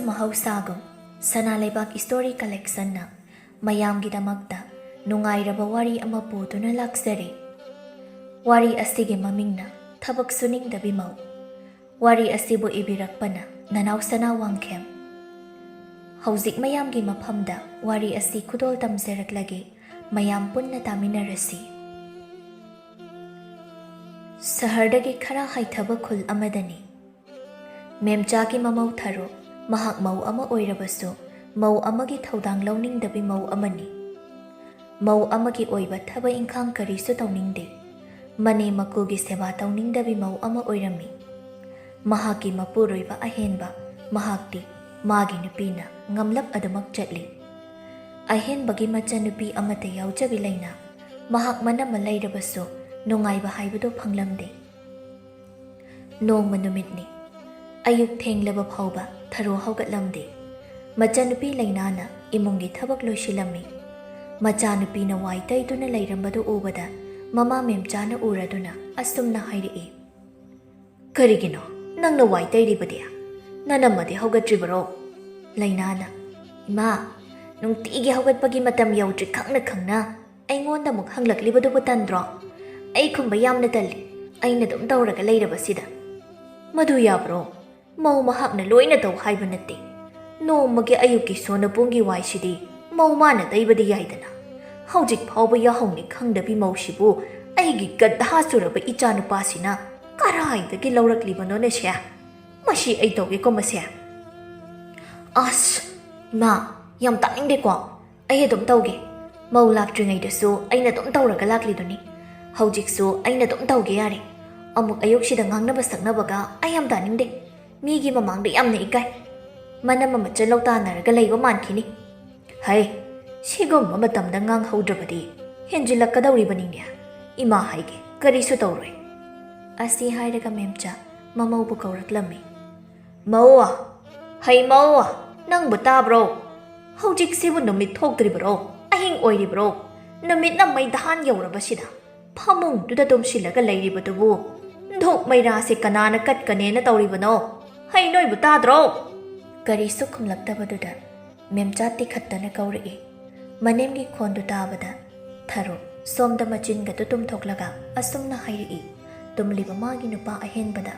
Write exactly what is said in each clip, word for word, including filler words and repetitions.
ꯃꯍꯧꯁꯥꯒꯨꯝ, ꯁꯅꯥ ꯂꯩꯕꯥꯛ ꯏꯁꯇꯣꯔꯤ ꯀꯂꯦꯛꯁꯟꯅ ꯃꯌꯥꯝꯒꯤꯗꯃꯛꯇ ꯅꯨꯡꯉꯥꯏꯔꯕ ꯋꯥꯔꯤ ꯑꯃ ꯄꯨꯗꯨꯅ ꯂꯥꯛꯆꯔꯤ꯫ ꯋꯥꯔꯤ ꯑꯁꯤꯒꯤ ꯃꯃꯤꯡꯅ ꯊꯕꯛ ꯁꯨꯅꯤꯡꯗꯕꯤ ꯃꯧ꯫ ꯋꯥꯔꯤ ꯑꯁꯤꯕꯨ ꯏꯕꯤꯔꯛꯄꯅ ꯅꯅꯥꯎ ꯁꯅꯥ ꯋꯥꯡꯈꯦꯝ꯫ ꯍꯧꯖꯤꯛ ꯃꯌꯥꯝꯒꯤ ꯃꯐꯝꯗ ꯋꯥꯔꯤ ꯑꯁꯤ ꯈꯨꯗꯣꯜ ꯇꯝꯖꯔꯛꯂꯒꯦ, ꯃꯌꯥꯝ ꯄꯨꯟꯅ ꯇꯥꯃꯤꯟꯅꯔꯁꯤ꯫ ꯁꯍꯔꯗꯒꯤ ꯈꯔ ꯍꯥꯏꯊꯕ ꯈꯨꯜ ꯑꯃꯗꯅꯤ꯫ ꯃꯦꯝꯆꯥꯒꯤ ꯃꯃꯧ ꯊꯔꯣ, ꯃꯍꯥꯛ ꯃꯧ ꯑꯃ ꯑꯣꯏꯔꯕꯁꯨ, ꯃꯧ ꯑꯃꯒꯤ ꯊꯧꯗꯥꯡ ꯂꯧꯅꯤꯡꯗꯕꯤ ꯃꯧ ꯑꯃꯅꯤ꯫ ꯃꯧ ꯑꯃꯒꯤ ꯑꯣꯏꯕ ꯊꯕꯛ ꯏꯪꯈꯥꯡ ꯀꯔꯤꯁꯨ ꯇꯧꯅꯤꯡꯗꯦ꯫ ꯃꯅꯦ ꯃꯀꯨꯒꯤ ꯁꯦꯕꯥ ꯇꯧꯅꯤꯡꯗꯕꯤ ꯃꯧ ꯑꯃ ꯑꯣꯏꯔꯝꯃꯤ꯫ ꯃꯍꯥꯛꯀꯤ ꯃꯄꯨꯔꯣꯏꯕ ꯑꯍꯦꯟꯕ, ꯃꯍꯥꯛꯇꯤ ꯃꯥꯒꯤ ꯅꯨꯄꯤꯅ ꯉꯝꯂꯞ ꯑꯗꯨꯃꯛ ꯆꯠꯂꯤ꯫ ꯑꯍꯦꯟꯕꯒꯤ ꯃꯆꯟꯅꯨꯄꯤ ꯑꯃꯠꯇ ꯌꯥꯎꯖꯕꯤ ꯂꯩꯅꯥ, ꯃꯍꯥꯛ ꯃꯅꯝꯃ ꯂꯩꯔꯕꯁꯨ ꯅꯨꯡꯉꯥꯏꯕ ꯍꯥꯏꯕꯗꯨ ꯐꯪꯂꯝꯗꯦ꯫ ꯅꯣꯡꯃ ꯅꯨꯃꯤꯠꯅꯤ꯫ ꯑꯌꯨꯛ ꯊꯦꯡꯂꯕ ꯐꯥꯎꯕ ꯊꯔꯣ ꯍꯧꯒꯠꯂꯝꯗꯦ꯫ ꯃꯆꯟꯅꯨꯄꯤ ꯂꯩꯅꯥꯅ ꯏꯃꯨꯡꯒꯤ ꯊꯕꯛ ꯂꯣꯏꯁꯤꯜꯂꯝꯃꯤ꯫ ꯃꯆꯥꯅꯨꯄꯤꯅ ꯋꯥꯏ ꯇꯩꯗꯨꯅ ꯂꯩꯔꯝꯕꯗꯨ ꯎꯕꯗ ꯃꯃꯥ ꯃꯦꯝꯆꯥꯅ ꯎꯔꯗꯨꯅ ꯑꯁꯨꯝꯅ ꯍꯥꯏꯔꯛꯏ, "ꯀꯔꯤꯒꯤꯅꯣ ꯅꯪꯅ ꯋꯥꯏ ꯇꯩꯔꯤꯕꯗꯤ? ꯅꯅꯝꯃꯗꯤ ꯍꯧꯒꯠꯇ꯭ꯔꯤꯕꯔꯣ?" ꯂꯩꯅꯥꯅ, "ꯏꯃꯥ, ꯅꯨꯡꯇꯤꯒꯤ ꯍꯧꯒꯠꯄꯒꯤ ꯃꯇꯝ ꯌꯧꯗ꯭ꯔꯤ ꯈꯪꯅ ꯈꯪꯅ ꯑꯩꯉꯣꯟꯗ ꯑꯃꯨꯛ ꯍꯪꯂꯛꯂꯤꯕꯗꯨꯕꯨ ꯇꯟꯗ꯭ꯔꯣ? ꯑꯩ ꯈꯨꯝꯕ ꯌꯥꯝꯅ ꯇꯜꯂꯤ, ꯑꯩꯅ ꯑꯗꯨꯝ ꯇꯧꯔꯒ ꯂꯩꯔꯕꯁꯤꯗ꯫ ꯃꯗꯨ ꯌꯥꯕ꯭ꯔꯣ? ꯃꯧ ꯃꯍꯥꯛꯅ ꯂꯣꯏꯅ ꯇꯧ ꯍꯥꯏꯕ ꯅꯠꯇꯦ꯫ ꯅꯣꯡꯃꯒꯤ ꯑꯌꯨꯛꯀꯤ ꯁꯣꯅꯄꯣꯡꯒꯤ ꯋꯥꯏꯁꯤꯗꯤ ꯃꯧ ꯃꯥꯅ ꯇꯩꯕꯗꯤ ꯌꯥꯏꯗꯅ꯫ ꯍꯧꯖꯤꯛ ꯐꯥꯎꯕ ꯌꯥꯍꯧꯅꯤ ꯈꯪꯗꯕꯤ ꯃꯧꯁꯤꯕꯨ ꯑꯩꯒꯤ ꯒꯙꯥ ꯆꯨꯔꯕ ꯏꯆꯥꯅꯨꯄꯥꯁꯤꯅ ꯀꯔꯥꯏꯗꯒꯤ ꯂꯧꯔꯛꯂꯤꯕꯅꯣꯅꯦ ꯁꯦ? ꯃꯁꯤ ꯑꯩ ꯇꯧꯒꯦꯀꯣ ꯃꯁꯦ꯫ ꯑꯁ, ꯏꯃꯥ, ꯌꯥꯝ ꯇꯥꯅꯤꯡꯗꯦꯀꯣ꯫ ꯑꯩ ꯑꯗꯨꯝ ꯇꯧꯒꯦ꯫ ꯃꯧ ꯂꯥꯛꯇ꯭ꯔꯤꯉꯩꯗꯁꯨ ꯑꯩꯅ ꯑꯗꯨꯝ ꯇꯧꯔꯒ ꯂꯥꯛꯂꯤꯗꯨꯅꯤ꯫ ꯍꯧꯖꯤꯛꯁꯨ ꯑꯩꯅ ꯑꯗꯨꯝ ꯇꯧꯒꯦ ꯌꯥꯔꯦ꯫ ꯑꯃꯨꯛ ꯑꯌꯨꯛꯁꯤꯗ ꯉꯥꯡꯅꯕ ꯁꯛꯅꯕꯒ ꯑꯩ ꯌꯥꯝ ꯇꯥꯅꯤꯡꯗꯦ꯫ ꯃꯤꯒꯤ ꯃꯃꯥꯡꯗ ꯌꯥꯝꯅ ꯏꯀꯥꯏ꯫ ꯃꯅꯝꯃ ꯃꯆꯜ ꯂꯧ ꯇꯥꯟꯅꯔꯒ ꯂꯩꯕ ꯃꯥꯟꯈꯤꯅꯤ꯫ ꯍꯩ, ꯁꯤꯒꯨꯝꯕ ꯃꯇꯝꯗ ꯉꯥꯡꯍꯧꯗ꯭ꯔꯕꯗꯤ ꯍꯦꯟꯖꯤꯜꯂꯛꯀꯗꯧꯔꯤꯕꯅꯤꯅꯦ꯫ ꯏꯃꯥ ꯍꯥꯏꯒꯦ, ꯀꯔꯤꯁꯨ ꯇꯧꯔꯣꯏ꯫" ꯑꯁꯤ ꯍꯥꯏꯔꯒ ꯃꯦꯝꯆꯥ ꯃꯃꯧꯕꯨ ꯀꯧꯔꯛꯂꯝꯃꯤ꯫ "ꯃꯧ, ꯍꯩ ꯃꯧ, ꯅꯪꯕꯨ ꯇꯥꯕ꯭ꯔꯣ? ꯍꯧꯖꯤꯛꯁꯤꯕꯨ ꯅꯨꯃꯤꯠ ꯊꯣꯛꯇ꯭ꯔꯤꯕ꯭ꯔꯣ? ꯑꯍꯤꯡ ꯑꯣꯏꯔꯤꯕ꯭ꯔꯣ? ꯅꯨꯃꯤꯠꯅ ꯃꯩꯗꯥꯟ ꯌꯧꯔꯕꯁꯤꯗ ꯐꯃꯨꯡꯗꯨꯗ ꯇꯨꯝꯁꯤꯜꯂꯒ ꯂꯩꯔꯤꯕꯗꯨꯕꯨ ꯙꯨꯞ ꯃꯩꯔꯥꯁꯦ ꯀꯅꯥꯅ ꯀꯠꯀꯅꯦꯅ ꯇꯧꯔꯤꯕꯅꯣ? ꯍꯩ, ꯅꯣꯏꯕꯨ ꯇꯥꯗ꯭ꯔꯣ?" ꯀꯔꯤꯁꯨ ꯈꯨꯝꯂꯛꯇꯕꯗꯨꯗ ꯃꯦꯝꯆꯥ ꯇꯤꯈꯠꯇꯅ ꯀꯧꯔꯛꯏ꯫ ꯃꯅꯦꯝꯒꯤ ꯈꯣꯟꯗꯨ ꯇꯥꯕꯗ ꯊꯔꯣ ꯁꯣꯝꯗ ꯃꯆꯤꯟꯒꯗꯨ ꯇꯨꯝꯊꯣꯛꯂꯒ ꯑꯁꯨꯝꯅ ꯍꯥꯏꯔꯛꯏ, ꯇꯨꯝꯂꯤꯕ ꯃꯥꯒꯤ ꯅꯨꯄꯥ ꯑꯍꯦꯟꯕꯗ꯫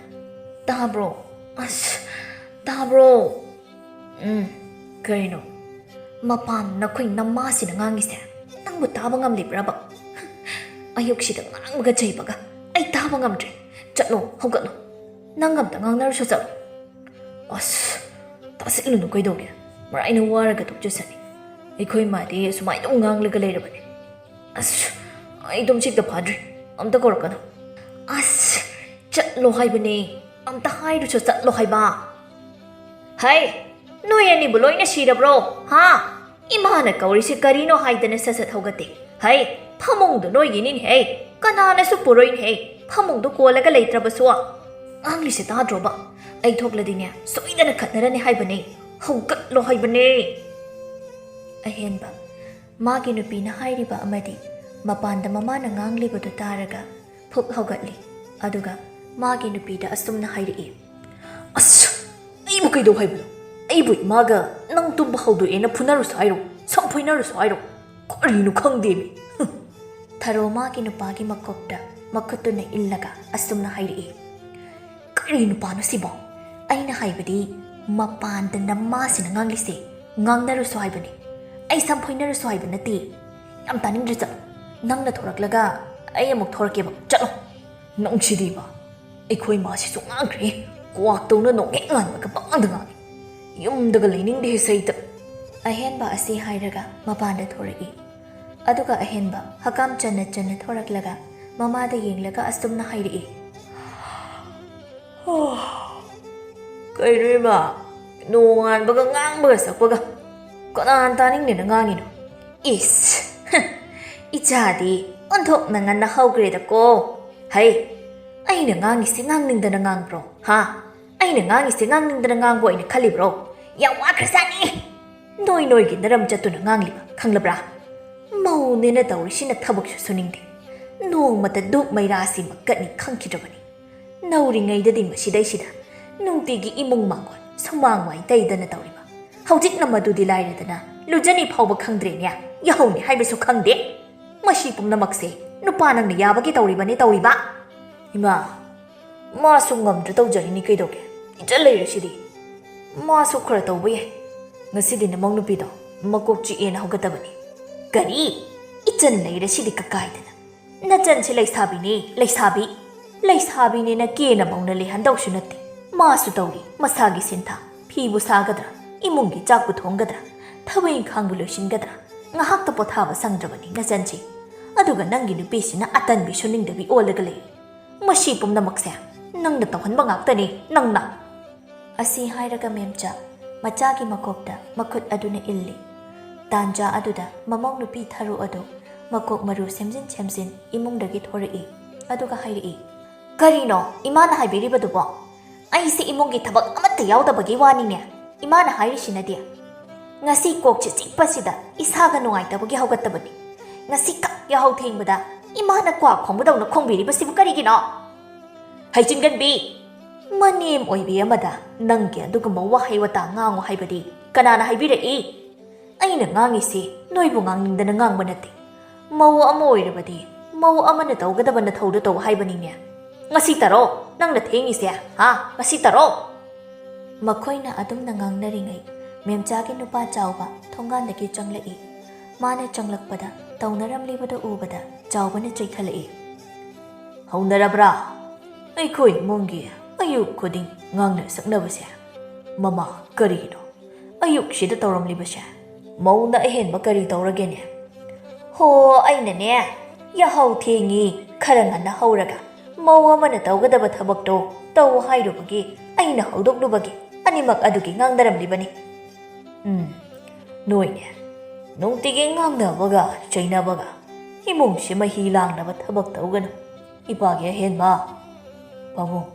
"ꯇꯥꯕ꯭ꯔꯣ? ꯑꯁ, ꯇꯥꯕ꯭ꯔꯣ?" "ꯎꯝ, ꯀꯔꯤꯅꯣ?" "ꯃꯄꯥꯟ ꯅꯈꯣꯏ ꯅꯃꯥꯁꯤꯅ ꯉꯥꯡꯉꯤꯁꯦ ꯅꯪꯕꯨ ꯇꯥꯕ ꯉꯝꯂꯤꯕ꯭ꯔꯕ? ꯑꯌꯨꯛꯁꯤꯗ ꯉꯥꯡꯕꯒ ꯆꯩꯕꯒ ꯑꯩ ꯇꯥꯕ ꯉꯝꯗ꯭ꯔꯦ꯫ ꯆꯠꯂꯣ, ꯍꯧꯒꯠꯂꯣ꯫ ꯅꯪ ꯑꯝꯇ ꯉꯥꯡꯅꯔꯨꯁꯣ, ꯆꯠꯂꯣ꯫" "ꯑꯁ, ꯇꯥꯁꯤꯜꯂꯨꯅꯨ, ꯀꯩꯗꯧꯒꯦ? ꯃꯔꯥꯏꯅ ꯋꯥꯔꯒ ꯇꯣꯛꯆꯁꯅꯤ꯫ ꯑꯩꯈꯣꯏ ꯃꯥꯗꯤ ꯑꯁꯨꯃꯥꯏꯅ ꯑꯗꯨꯝ ꯉꯥꯡꯂꯒ ꯂꯩꯔꯕꯅꯤ꯫ ꯑꯁ, ꯑꯩ ꯇꯨꯝꯁꯤꯠꯇ ꯐꯥꯗ꯭ꯔꯤ꯫ ꯑꯝꯇ ꯀꯧꯔꯛꯀꯅꯨ꯫" "ꯑꯁ, ꯆꯠꯂꯣ ꯍꯥꯏꯕꯅꯦ꯫ ꯑꯝꯇ ꯍꯥꯏꯔꯨꯁꯣ, ꯆꯠꯂꯣ ꯍꯥꯏꯕ꯫" "ꯍꯩ, ꯅꯣꯏ ꯑꯅꯤꯕꯨ ꯂꯣꯏꯅ ꯁꯤꯔꯕ꯭ꯔꯣ? ꯍꯥ? ꯏꯃꯥꯅ ꯀꯧꯔꯤꯁꯤ ꯀꯔꯤꯅꯣ ꯍꯥꯏꯗꯅ ꯁꯠ ꯁꯠ ꯍꯧꯒꯠꯇꯦ꯫ ꯍꯩ, ꯐꯃꯨꯡꯗꯨ ꯅꯣꯏꯒꯤꯅꯤꯅꯦ ꯍꯩ꯫ ꯀꯅꯥꯅꯁꯨ ꯄꯨꯔꯣꯏꯅꯦ ꯍꯩ, ꯐꯃꯨꯡꯗꯨ ꯀꯣꯜꯂꯒ ꯂꯩꯇ꯭ꯔꯕꯁꯨ꯫ ꯉꯥꯡꯂꯤꯁꯦ ꯇꯥꯗ꯭ꯔꯣꯕ? ꯑꯩ ꯊꯣꯛꯂꯗꯤꯅꯦ, ꯁꯣꯏꯗꯅ ꯈꯠꯅꯔꯅꯤ ꯍꯥꯏꯕꯅꯦ꯫ ꯍꯧꯒꯠꯂꯣ ꯍꯥꯏꯕꯅꯦ꯫" ꯑꯍꯦꯟꯕ ꯃꯥꯒꯤ ꯅꯨꯄꯤꯅ ꯍꯥꯏꯔꯤꯕ ꯑꯃꯗꯤ ꯃꯄꯥꯟꯗ ꯃꯃꯥꯅ ꯉꯥꯡꯂꯤꯕꯗꯨ ꯇꯥꯔꯒ ꯐꯨꯛ ꯍꯧꯒꯠꯂꯤ꯫ ꯑꯗꯨꯒ ꯃꯥꯒꯤ ꯅꯨꯄꯤꯗ ꯑꯁꯨꯝꯅ ꯍꯥꯏꯔꯛꯏ, "ꯑꯁ! ꯑꯩꯕꯨ ꯀꯩꯗꯧ ꯍꯥꯏꯕꯅꯣ? ꯑꯩꯕꯨ ꯏꯃꯥꯒ ꯅꯪ ꯇꯨꯝꯕ ꯍꯧꯗꯣꯛꯑꯦꯅ ꯐꯨꯅꯔꯨꯁꯨ ꯍꯥꯏꯔꯣ, ꯁꯝꯐꯣꯏꯅꯔꯨꯁꯨ ꯍꯥꯏꯔꯣ, ꯀꯔꯤꯅꯣ ꯈꯪꯗꯦꯃꯤ꯫" ꯊꯔꯣ ꯃꯥꯒꯤ ꯅꯨꯄꯥꯒꯤ ꯃꯀꯣꯛꯇ ꯃꯈꯨꯠꯇꯨꯅ ꯏꯜꯂꯒ ꯑꯁꯨꯝꯅ ꯍꯥꯏꯔꯛꯏ, "ꯀꯔꯤ ꯅꯨꯄꯥꯅꯣ ꯁꯤꯕꯣ? ꯑꯩꯅ ꯍꯥꯏꯕꯗꯤ ꯃꯄꯥꯟꯗ ꯅꯃꯥꯁꯤꯅ ꯉꯥꯡꯂꯤꯁꯦ ꯉꯥꯡꯅꯔꯨꯁꯨ ꯍꯥꯏꯕꯅꯤ꯫ ꯑꯩ ꯁꯝꯐꯣꯏꯅꯔꯨꯁꯨ ꯍꯥꯏꯕ ꯅꯠꯇꯦ꯫ ꯌꯥꯝ ꯇꯥꯅꯤꯡꯗ꯭ꯔꯦ, ꯆꯠꯂꯣ꯫ ꯅꯪꯅ ꯊꯣꯔꯛꯂꯒ ꯑꯩ ꯑꯃꯨꯛ ꯊꯣꯔꯛꯀꯦꯕ꯫ ꯆꯠꯂꯣ꯫" "ꯅꯪꯁꯤꯗꯤꯕ꯫ ꯑꯩꯈꯣꯏ ꯃꯥꯁꯤꯁꯨ ꯉꯥꯡꯈ꯭ꯔꯦ꯫ ꯀ꯭ꯋꯥꯛꯇꯧꯅ ꯅꯣꯡꯍꯦꯛ ꯉꯥꯟꯕꯒ ꯄꯉꯥꯡꯗ ꯉꯥꯡꯉꯤ꯫ ꯌꯨꯝꯗꯒ ꯂꯩꯅꯤꯡꯗꯦ ꯁꯩꯇ꯫" ꯑꯍꯦꯟꯕ ꯑꯁꯤ ꯍꯥꯏꯔꯒ ꯃꯄꯥꯟꯗ ꯊꯣꯔꯛꯏ꯫ ꯑꯗꯨꯒ ꯑꯍꯦꯟꯕ ꯍꯀꯥꯝ ꯆꯟꯅ ꯆꯟꯅ ꯊꯣꯔꯛꯂꯒ ꯃꯃꯥꯗ ꯌꯦꯡꯂꯒ ꯑꯁꯨꯝꯅ ꯍꯥꯏꯔꯛꯏ, "ꯀꯩꯅꯣ ꯏꯃꯥ? ꯅꯣꯡꯉꯥꯟꯕꯒ ꯉꯥꯡꯕꯒ ꯁꯛꯄꯒ ꯀꯅꯥꯅ ꯇꯥꯅꯤꯡꯗꯅ ꯉꯥꯡꯉꯤꯅꯣ?" "ꯏꯁ, ꯏꯆꯥꯗꯤ ꯑꯣꯟꯊꯣꯛꯅ ꯉꯟꯅ ꯍꯧꯈ꯭ꯔꯦꯗꯀꯣ꯫ ꯍꯩ, ꯑꯩꯅ ꯉꯥꯡꯉꯤꯁꯤ ꯉꯥꯡꯅꯤꯡꯗꯅ ꯉꯥꯡꯕ꯭ꯔꯣ? ꯍꯥ? ꯑꯩꯅ ꯉꯥꯡꯉꯤꯁꯤ ꯉꯥꯡꯅꯤꯡꯗꯅ ꯉꯥꯡꯕ ꯑꯣꯏꯅ ꯈꯜꯂꯤꯕ꯭ꯔꯣ? ꯌꯥꯝ ꯋꯥꯈ꯭ꯔꯖꯥꯠꯅꯤ꯫ ꯅꯣꯏ ꯅꯣꯏꯒꯤ ꯅꯔꯝ ꯆꯠꯇꯨꯅ ꯉꯥꯡꯂꯤꯕ, ꯈꯪꯂꯕ꯭ꯔꯥ? ꯃꯧꯅꯦꯅ ꯇꯧꯔꯤꯁꯤꯅ ꯊꯕꯛꯁꯨ ꯁꯨꯅꯤꯡꯗꯦ꯫ ꯅꯣꯡꯃꯇ ꯙꯨꯞ ꯃꯩꯔꯥꯁꯤꯃꯛꯀꯠꯅꯤ ꯈꯪꯈꯤꯗ꯭ꯔꯕꯅꯤ꯫ ꯅꯧꯔꯤꯉꯩꯗꯗꯤ ꯃꯁꯤꯗꯩꯁꯤꯗ ꯅꯨꯡꯇꯤꯒꯤ ꯏꯃꯨꯡ ꯃꯥꯡꯒꯣꯜ ꯁꯨꯃꯥꯡ ꯋꯥꯏ ꯇꯩꯗꯅ ꯇꯧꯔꯤꯕ꯫ ꯍꯧꯖꯤꯛꯅ ꯃꯗꯨꯗꯤ ꯂꯥꯏꯔꯗꯅ ꯂꯨꯖꯅꯤ ꯐꯥꯎꯕ ꯈꯪꯗ꯭ꯔꯦꯅꯦ꯫ ꯌꯥꯍꯧꯅꯤ ꯍꯥꯏꯕꯁꯨ ꯈꯪꯗꯦ꯫ ꯃꯁꯤ ꯄꯨꯝꯅꯃꯛꯁꯦ ꯅꯨꯄꯥ ꯅꯪꯅ ꯌꯥꯕꯒꯤ ꯇꯧꯔꯤꯕꯅꯦ ꯇꯧꯔꯤꯕ꯫ ꯏꯃꯥ, ꯃꯥꯁꯨ ꯉꯝꯗ꯭ꯔ ꯇꯧꯖꯔꯤꯅꯤ ꯀꯩꯗꯧꯒꯦ? ꯏꯆꯟ ꯂꯩꯔꯁꯤꯗꯤ꯫ ꯃꯥꯁꯨ ꯈꯔ ꯇꯧꯕ ꯌꯥꯏ꯫ ꯉꯁꯤꯗꯤ ꯅꯃꯧ ꯅꯨꯄꯤꯗꯣ ꯃꯀꯣꯛ ꯆꯤꯛꯑꯦꯅ ꯍꯧꯒꯠꯇꯕꯅꯤ꯫ ꯀꯔꯤ? ꯏꯆꯟ ꯂꯩꯔꯁꯤꯗꯤ ꯀꯀꯥꯏꯗꯅ꯫ ꯅꯆꯟꯁꯤ ꯂꯩꯁꯥꯕꯤꯅꯤ, ꯂꯩꯁꯥꯕꯤ꯫ ꯂꯩꯁꯥꯕꯤꯅꯦꯅ ꯀꯦꯅ ꯃꯧꯅ ꯂꯩꯍꯟꯗꯧꯁꯨ ꯅꯠꯇꯦ꯫ ꯃꯥꯁꯨ ꯇꯧꯔꯤ ꯃꯁꯥꯒꯤ ꯁꯤꯟꯊꯥ꯫ ꯐꯤꯕꯨ ꯁꯥꯒꯗ꯭ꯔꯥ, ꯏꯃꯨꯡꯒꯤ ꯆꯥꯛꯄꯨ ꯊꯣꯡꯒꯗ꯭ꯔꯥ, ꯊꯕꯛ ꯏꯪꯈꯥꯡꯕꯨ ꯂꯣꯏꯁꯤꯟꯒꯗ꯭ꯔꯥ? ꯉꯥꯏꯍꯥꯛꯇ ꯄꯣꯊꯥꯕ ꯁꯪꯗ꯭ꯔꯕꯅꯤ ꯅꯆꯟꯁꯤ꯫ ꯑꯗꯨꯒ ꯅꯪꯒꯤ ꯅꯨꯄꯤꯁꯤꯅ ꯑꯇꯟꯕꯤ ꯁꯨꯅꯤꯡꯗꯕꯤ ꯑꯣꯜꯂꯒ ꯂꯩꯔꯤ꯫ ꯃꯁꯤ ꯄꯨꯝꯅꯃꯛꯁꯦ ꯅꯪꯅ ꯇꯧꯍꯟꯕ ꯉꯥꯛꯇꯅꯤ, ꯅꯪꯅ꯫ ꯑꯁꯤ ꯍꯥꯏꯔꯒ ꯃꯦꯝꯆꯥ ꯃꯆꯥꯒꯤ ꯃꯀꯣꯛꯇ ꯃꯈꯨꯠ ꯑꯗꯨꯅ ꯏꯜꯂꯤ꯫ ꯇꯥꯟꯖꯥ ꯑꯗꯨꯗ ꯃꯃꯧ ꯅꯨꯄꯤ ꯊꯔꯨ ꯑꯗꯨ ꯃꯀꯣꯛ ꯃꯔꯨ ꯁꯦꯝꯖꯤꯟ ꯁꯦꯝꯖꯤꯟ ꯏꯃꯨꯡꯗꯒꯤ ꯊꯣꯔꯛꯏ꯫ ꯑꯗꯨꯒ ꯍꯥꯏꯔꯛꯏ, "ꯀꯔꯤꯅꯣ ꯏꯃꯥꯅ ꯍꯥꯏꯕꯤꯔꯤꯕꯗꯨꯕꯣ? ꯑꯩꯁꯦ ꯏꯃꯨꯡꯒꯤ ꯊꯕꯛ ꯑꯃꯠꯇ ꯌꯥꯎꯗꯕꯒꯤ ꯋꯥꯅꯤꯅꯦ꯫ ꯏꯃꯥꯅ ꯍꯥꯏꯔꯤꯁꯤꯅꯗꯤ ꯉꯁꯤ ꯀꯣꯛꯁꯦ ꯆꯤꯛꯄꯁꯤꯗ ꯏꯁꯥꯒ ꯅꯨꯡꯉꯥꯏꯇꯕꯒꯤ ꯍꯧꯒꯠꯇꯕꯅꯤ꯫ ꯉꯁꯤ ꯈꯛ ꯌꯥꯍꯧ ꯊꯦꯡꯕꯗ ꯏꯃꯥꯅ ꯀ꯭ꯋꯥ ꯈꯣꯡꯕꯗꯧꯅ ꯈꯣꯡꯕꯤꯔꯤꯕꯁꯤꯕꯨ ꯀꯔꯤꯒꯤꯅꯣ?" ꯍꯩꯆꯤꯟꯒꯟꯕꯤ! ꯃꯅꯦꯝ ꯑꯣꯏꯕꯤ ꯑꯃꯗ ꯅꯪꯒꯤ ꯑꯗꯨꯒꯨꯝꯕ ꯋꯥꯍꯩ ꯋꯥꯇꯥ ꯉꯥꯡꯉꯨ ꯍꯥꯏꯕꯗꯤ ꯀꯅꯥꯅ ꯍꯥꯏꯕꯤꯔꯛꯏ? ꯑꯩꯅ ꯉꯥꯡꯉꯤꯁꯤ ꯅꯣꯏꯕꯨ ꯉꯥꯡꯅꯤꯡꯗꯅ ꯉꯥꯡꯕ ꯅꯠꯇꯦ꯫ ꯃꯧ ꯑꯃ ꯑꯣꯏꯔꯕꯗꯤ ꯃꯧ ꯑꯃꯅ ꯇꯧꯒꯗꯕ ꯅꯊꯧꯗꯨ ꯇꯧ ꯍꯥꯏꯕꯅꯤꯅꯦ꯫ ꯉꯁꯤ ꯇꯔꯣ ꯅꯪꯅ ꯊꯦꯡꯉꯤꯁꯦ, ꯍꯥ? ꯉꯁꯤ ꯇꯔꯣ? ꯃꯈꯣꯏꯅ ꯑꯗꯨꯝꯅ ꯉꯥꯡꯅꯔꯤꯉꯩ ꯃꯦꯝꯆꯥꯒꯤ ꯅꯨꯄꯥ ꯆꯥꯎꯕ ꯊꯣꯡꯒꯥꯟꯗꯒꯤ ꯆꯪꯂꯛꯏ꯫ ꯃꯥꯅ ꯆꯪꯂꯛꯄꯗ ꯇꯧꯅꯔꯝꯂꯤꯕꯗꯨ ꯎꯕꯗ ꯆꯥꯎꯕꯅ ꯆꯩꯈꯠꯂꯛꯏ꯫ "ꯍꯧꯅꯔꯕ꯭ꯔꯥ? ꯑꯩꯈꯣꯏ ꯏꯃꯨꯡꯒꯤ ꯑꯌꯨꯛ ꯈꯨꯗꯤꯡ ꯉꯥꯡꯅ ꯁꯛꯅꯕꯁꯦ꯫ ꯃꯃꯥ, ꯀꯔꯤꯒꯤꯅꯣ ꯑꯌꯨꯛꯁꯤꯗ ꯇꯧꯔꯝꯂꯤꯕꯁꯦ? ꯃꯧꯅ ꯑꯍꯦꯟꯕ ꯀꯔꯤ ꯇꯧꯔꯒꯦꯅꯦ?" "ꯍꯣ, ꯑꯩꯅꯅꯦ ꯌꯥꯍꯧ ꯊꯦꯡꯉꯤ, ꯈꯔ ꯉꯟꯅ ꯍꯧꯔꯒ ꯃꯧ ꯑꯃꯅ ꯇꯧꯒꯗꯕ ꯊꯕꯛꯇꯣ ꯇꯧ ꯍꯥꯏꯔꯨꯕꯒꯤ ꯑꯩꯅ ꯍꯧꯗꯣꯛꯂꯨꯕꯒꯤ ꯑꯅꯤꯃꯛ ꯑꯗꯨꯒꯤ ꯉꯥꯡꯅꯔꯝꯂꯤꯕꯅꯤ꯫" "ꯎꯝ, ꯅꯣꯏꯅꯦ ꯅꯨꯡꯇꯤꯒꯤ ꯉꯥꯡꯅꯕꯒ ꯆꯩꯅꯕꯒ ꯏꯃꯨꯡꯁꯤ ꯃꯍꯤ ꯂꯥꯡꯅꯕ ꯊꯕꯛ ꯇꯧꯒꯅꯨ꯫ ꯏꯄꯥꯒꯤ ꯑꯍꯦꯟꯕ ꯄꯥꯕꯨꯡ,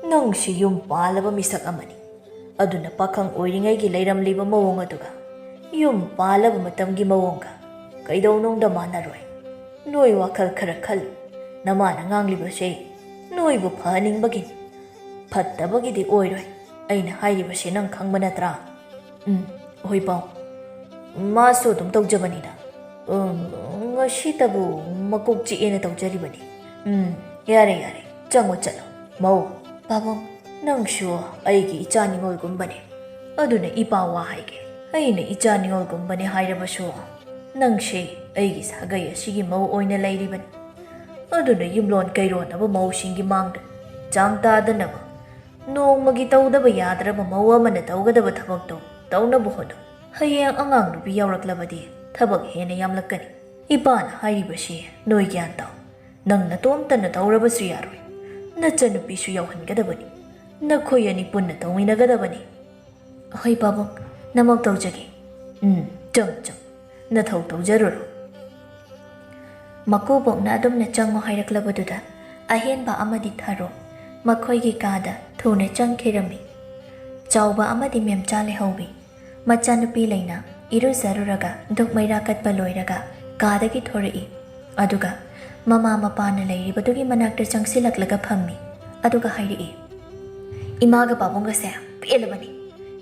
ꯅꯪꯁꯤ ꯌꯨꯝ ꯄꯥꯜꯂꯕ ꯃꯤꯁꯛ ꯑꯃꯅꯤ꯫ ꯑꯗꯨꯅ ꯄꯥꯈꯪ ꯑꯣꯏꯔꯤꯉꯩꯒꯤ ꯂꯩꯔꯝꯂꯤꯕ ꯃꯑꯣꯡ ꯑꯗꯨꯒ ꯌꯨꯝ ꯄꯥꯜꯂꯕ ꯃꯇꯝꯒꯤ ꯃꯑꯣꯡꯒ ꯀꯩꯗꯧꯅꯨꯡꯗ ꯃꯥꯟꯅꯔꯣꯏ꯫ ꯅꯣꯏ ꯋꯥꯈꯜ ꯈꯔ ꯈꯜꯂꯨ꯫ ꯅꯃꯥꯅ ꯉꯥꯡꯂꯤꯕꯁꯦ ꯅꯣꯏꯕꯨ ꯐꯍꯟꯅꯤꯡꯕꯒꯤꯅꯤ, ꯐꯠꯇꯕꯒꯤꯗꯤ ꯑꯣꯏꯔꯣꯏ꯫ ꯑꯩꯅ ꯍꯥꯏꯔꯤꯕꯁꯤ ꯅꯪ ꯈꯪꯕ ꯅꯠꯇ꯭ꯔꯥ? ꯎꯝ, ꯍꯣꯏ ꯄꯥꯎ꯫ ꯃꯥꯁꯨ ꯑꯗꯨꯝ ꯇꯧꯖꯕꯅꯤꯗ꯫ ꯎꯝ, ꯉꯁꯤꯇꯕꯨ ꯃꯀꯣꯛ ꯆꯤꯛꯑꯦꯅ ꯇꯧꯖꯔꯤꯕꯅꯤ꯫ ꯎꯝ, ꯌꯥꯔꯦ, ꯌꯥꯔꯦ, ꯆꯪꯉꯣ ꯆꯠꯂꯣ꯫ ꯃꯧ, ꯄꯥꯕꯨꯡ, ꯅꯪꯁꯨ ꯑꯩꯒꯤ ꯏꯆꯥ ꯅꯤꯉꯣꯜꯒꯨꯝꯕꯅꯦ꯫ ꯑꯗꯨꯅ ꯏꯄꯥ ꯋꯥ ꯍꯥꯏꯒꯦ꯫ ꯑꯩꯅ ꯏꯆꯥ ꯅꯤꯉꯣꯜꯒꯨꯝꯕꯅꯦ ꯍꯥꯏꯔꯕꯁꯨ, ꯅꯪꯁꯦ ꯑꯩꯒꯤ ꯁꯥꯒꯩ ꯑꯁꯤꯒꯤ ꯃꯧ ꯑꯣꯏꯅ ꯂꯩꯔꯤꯕꯅꯤ꯫ ꯑꯗꯨꯅ ꯌꯨꯝꯂꯣꯟ ꯀꯩꯔꯣꯟꯅꯕ ꯃꯧꯁꯤꯡꯒꯤ ꯃꯥꯡꯗ ꯆꯥꯡ ꯇꯥꯗꯅꯕ, ꯅꯣꯡꯃꯒꯤ ꯇꯧꯗꯕ ꯌꯥꯗ꯭ꯔꯕ ꯃꯧ ꯑꯃꯅ ꯇꯧꯒꯗꯕ ꯊꯕꯛꯇꯣ ꯇꯧꯅꯕ ꯍꯣꯠꯅꯧ꯫ ꯍꯌꯦꯡ ꯑꯉꯥꯡ ꯅꯨꯄꯤ ꯌꯥꯎꯔꯛꯂꯕꯗꯤ ꯊꯕꯛ ꯍꯦꯟꯅ ꯌꯥꯝꯂꯛꯀꯅꯤ꯫ ꯏꯄꯥꯅ ꯍꯥꯏꯔꯤꯕꯁꯤ ꯅꯣꯏ ꯒ꯭ꯌꯥꯟ ꯇꯥꯎ꯫ ꯅꯪ ꯅꯇꯣꯝꯇꯅ ꯇꯧꯔꯕꯁꯨ ꯌꯥꯔꯣꯏ꯫ ꯅꯆꯟꯅꯨꯄꯤꯁꯨ ꯌꯥꯎꯍꯟꯒꯗꯕꯅꯤ꯫ ꯅꯈꯣꯏ ꯑꯅꯤ ꯄꯨꯟꯅ ꯇꯧꯃꯤꯟꯅꯒꯗꯕꯅꯤ꯫ ꯍꯣꯏ ꯄꯥꯕꯨꯡ, ꯅꯃꯛ ꯇꯧꯖꯒꯦ꯫ ꯎꯝ, ꯆꯪ, ꯆꯪ꯫ ꯅꯊꯧ ꯇꯧꯖꯔꯨꯔꯣ꯫ ꯃꯀꯨꯕꯣꯛꯅ ꯑꯗꯨꯝꯅ ꯆꯪꯉꯣ ꯍꯥꯏꯔꯛꯂꯕꯗꯨꯗ ꯑꯍꯦꯟꯕ ꯑꯃꯗꯤ ꯊꯥꯔꯣ ꯃꯈꯣꯏꯒꯤ ꯀꯥꯗ ꯊꯨꯅ ꯆꯪꯈꯤꯔꯝꯃꯤ꯫ ꯆꯥꯎꯕ ꯑꯃꯗꯤ ꯃꯦꯝꯆꯥ ꯂꯩꯍꯧꯋꯤ꯫ ꯃꯆꯥꯅꯨꯄꯤ ꯂꯩꯅ ꯏꯔꯨꯖꯔꯨꯔꯒ ꯙꯨꯞ ꯃꯩꯔꯥ ꯀꯠꯄ ꯂꯣꯏꯔꯒ ꯀꯥꯗꯒꯤ ꯊꯣꯔꯛꯏ꯫ ꯑꯗꯨꯒ ꯃꯃꯥ ꯃꯄꯥꯅ ꯂꯩꯔꯤꯕꯗꯨꯒꯤ ꯃꯅꯥꯛꯇ ꯆꯪꯁꯤꯜꯂꯛꯂꯒ ꯐꯝꯃꯤ꯫ ꯑꯗꯨꯒ ꯍꯥꯏꯔꯛꯏ, "ꯏꯃꯥꯒ ꯄꯥꯕꯨꯡꯒꯁꯦ ꯄꯦꯜꯂꯕꯅꯤ꯫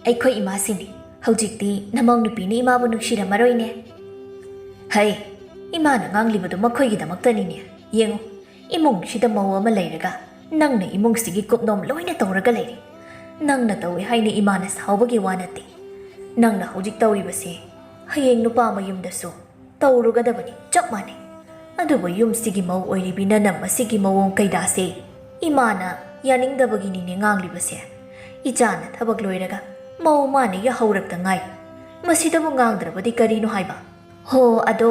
ꯑꯩꯈꯣꯏ ꯏꯃꯥꯁꯤꯅꯤ꯫ ꯍꯧꯖꯤꯛꯇꯤ ꯅꯃꯧ ꯅꯨꯄꯤꯅ ꯏꯃꯥꯕꯨ ꯅꯨꯡꯁꯤꯔꯝꯃꯔꯣꯏꯅꯦ꯫" "ꯍꯩ, ꯏꯃꯥꯅ ꯉꯥꯡꯂꯤꯕꯗꯨ ꯃꯈꯣꯏꯒꯤꯗꯃꯛꯇꯅꯤꯅꯦ꯫ ꯌꯦꯡꯉꯨ, ꯏꯃꯨꯡꯁꯤꯗ ꯃꯧ ꯑꯃ ꯂꯩꯔꯒ ꯅꯪꯅ ꯏꯃꯨꯡꯁꯤꯒꯤ ꯀꯨꯞꯅꯣꯝ ꯂꯣꯏꯅ ꯇꯧꯔꯒ ꯂꯩꯔꯤ꯫ ꯅꯪꯅ ꯇꯧꯏ ꯍꯥꯏꯅ ꯏꯃꯥꯅ ꯁꯥꯎꯕꯒꯤ ꯋꯥ ꯅꯠꯇꯦ꯫ ꯅꯪꯅ ꯍꯧꯖꯤꯛ ꯇꯧꯔꯤꯕꯁꯤ ꯍꯌꯦꯡ ꯅꯨꯄꯥ ꯃꯌꯨꯝꯗꯁꯨ ꯇꯧꯔꯨꯒꯗꯕꯅꯤ, ꯆꯞ ꯃꯥꯟꯅꯩ꯫ ꯑꯗꯨꯕꯨ ꯌꯨꯝꯁꯤꯒꯤ ꯃꯧ ꯑꯣꯏꯔꯤꯕꯤ ꯅꯅꯝ ꯑꯁꯤꯒꯤ ꯃꯑꯣꯡ ꯀꯩꯗꯥꯁꯦ ꯏꯃꯥꯅ ꯌꯥꯅꯤꯡꯗꯕꯒꯤꯅꯤꯅꯦ ꯉꯥꯡꯂꯤꯕꯁꯦ꯫ ꯏꯆꯥꯅ ꯊꯕꯛ ꯂꯣꯏꯔꯒ ꯃꯧ ꯃꯥꯅ ꯌꯥꯍꯧꯔꯛꯇ ꯉꯥꯏ꯫ ꯃꯁꯤꯗꯕꯨ ꯉꯥꯡꯗ꯭ꯔꯕꯗꯤ ꯀꯔꯤꯅꯣ ꯍꯥꯏꯕ?" "ꯍꯣ, ꯑꯗꯣ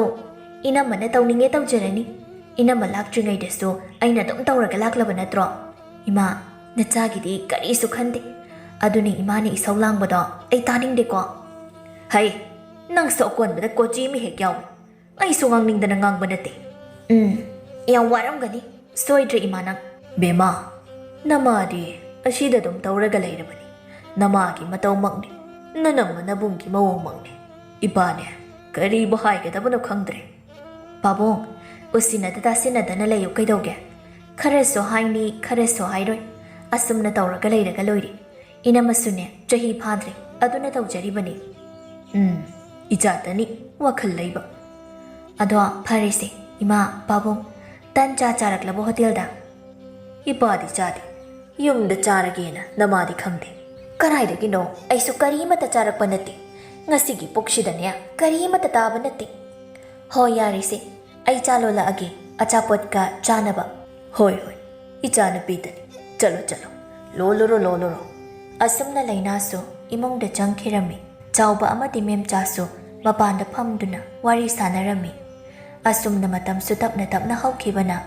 ꯏꯅꯝꯃꯅ ꯇꯧꯅꯤꯡꯉꯦ ꯇꯧꯖꯔꯅꯤ꯫ ꯏꯅꯝꯃ ꯂꯥꯛꯇ꯭ꯔꯤꯉꯩꯗꯁꯨ ꯑꯩꯅ ꯑꯗꯨꯝ ꯇꯧꯔꯒ ꯂꯥꯛꯂꯕ ꯅꯠꯇ꯭ꯔꯣ? ꯏꯃꯥ, ꯅꯆꯥꯒꯤꯗꯤ ꯀꯔꯤꯁꯨ ꯈꯟꯗꯦ꯫ ꯑꯗꯨꯅ ꯏꯃꯥꯅ ꯏꯁꯧ ꯂꯥꯡꯕꯗꯣ ꯑꯩ ꯇꯥꯅꯤꯡꯗꯦꯀꯣ꯫" "ꯍꯩ, ꯅꯪꯁꯨ ꯑꯀꯣꯟꯕꯗ ꯀꯣꯆꯤ ꯑꯃ ꯍꯦꯛ ꯌꯥꯎꯏ꯫ ꯑꯩꯁꯨ ꯉꯥꯡꯅꯤꯡꯗꯅ ꯉꯥꯡꯕ ꯅꯠꯇꯦ꯫" "ꯎꯝ, ꯌꯥꯝ ꯋꯥꯔꯝꯒꯅꯤ꯫ ꯁꯣꯏꯗ꯭ꯔꯦ ꯏꯃꯥ ꯅꯪ꯫" "ꯕꯦꯝꯃ, ꯅꯃꯥꯗꯤ ꯑꯁꯤꯗ ꯑꯗꯨꯝ ꯇꯧꯔꯒ ꯂꯩꯔꯕꯅꯤ꯫ ꯅꯃꯥꯒꯤ ꯃꯇꯧꯃꯛꯅꯤ, ꯅꯅꯝꯃ ꯅꯕꯨꯡꯒꯤ ꯃꯑꯣꯡꯃꯛꯅꯤ꯫ ꯏꯄꯥꯅꯦ, ꯀꯔꯤꯕꯨ ꯍꯥꯏꯒꯗꯕꯅꯣ ꯈꯪꯗ꯭ꯔꯦ꯫" "ꯄꯥꯕꯨꯡ, ꯎꯁꯤꯟꯅꯗ ꯇꯥꯁꯤꯟꯅꯗꯅ ꯂꯩꯌꯨ ꯀꯩꯗꯧꯒꯦ? ꯈꯔꯁꯨ ꯍꯥꯏꯅꯤ, ꯈꯔꯁꯨ ꯍꯥꯏꯔꯣꯏ꯫ ꯑꯁꯨꯝꯅ ꯇꯧꯔꯒ ꯂꯩꯔꯒ ꯂꯣꯏꯔꯦ꯫ "ꯏꯅꯝꯃꯁꯨꯅꯦ ꯆꯍꯤ ꯐꯥꯗ꯭ꯔꯤ, ꯑꯗꯨꯅ ꯇꯧꯖꯔꯤꯕꯅꯤ꯫" "ꯎꯝ, ꯏꯆꯥꯇꯅꯤ ꯋꯥꯈꯜ ꯂꯩꯕ꯫ ꯑꯗꯣ ꯐꯔꯦꯁꯦ, ꯏꯃꯥ, ꯄꯥꯕꯨꯡ, ꯇꯟ ꯆꯥ ꯆꯥꯔꯛꯂꯕ ꯍꯣꯇꯦꯜꯗ?" "ꯏꯄꯥꯗꯤ ꯆꯥꯗꯦ, ꯌꯨꯝꯗ ꯆꯥꯔꯒꯦꯅ ꯅꯃꯥꯗꯤ ꯈꯪꯗꯦ꯫ ꯀꯗꯥꯏꯗꯒꯤꯅꯣ, ꯑꯩꯁꯨ ꯀꯔꯤꯃꯠꯇ ꯆꯥꯔꯛꯄ ꯅꯠꯇꯦ꯫ ꯉꯁꯤꯒꯤ ꯄꯨꯛꯁꯤꯗꯅꯦ ꯀꯔꯤꯃꯠꯇ ꯇꯥꯕ ꯅꯠꯇꯦ꯫ ꯍꯣꯏ, ꯌꯥꯔꯦꯁꯦ, ꯑꯩ ꯆꯥ ꯂꯣꯜꯂꯛꯑꯒꯦ, ꯑꯆꯥꯄꯣꯠꯀ ꯆꯥꯅꯕ꯫" "ꯍꯣꯏ, ꯍꯣꯏ, ꯏꯆꯥꯅꯨꯄꯤꯗꯅꯤ꯫ ꯆꯠꯂꯣ, ꯆꯠꯂꯣ, ꯂꯣꯜꯂꯨꯔꯣ, ꯂꯣꯜꯂꯨꯔꯣ꯫" ꯑꯁꯨꯝꯅ ꯂꯩꯅꯥꯁꯨ ꯏꯃꯨꯡꯗ ꯆꯪꯈꯤꯔꯝꯃꯤ꯫ ꯆꯥꯎꯕ ꯑꯃꯗꯤ ꯃꯦꯝꯆꯥꯁꯨ ꯃꯄꯥꯟꯗ ꯐꯝꯗꯨꯅ ꯋꯥꯔꯤ ꯁꯥꯟꯅꯔꯝꯃꯤ꯫ ꯑꯁꯨꯝꯅ ꯃꯇꯝꯁꯨ ꯇꯞꯅ ꯇꯞꯅ ꯍꯧꯈꯤꯕꯅ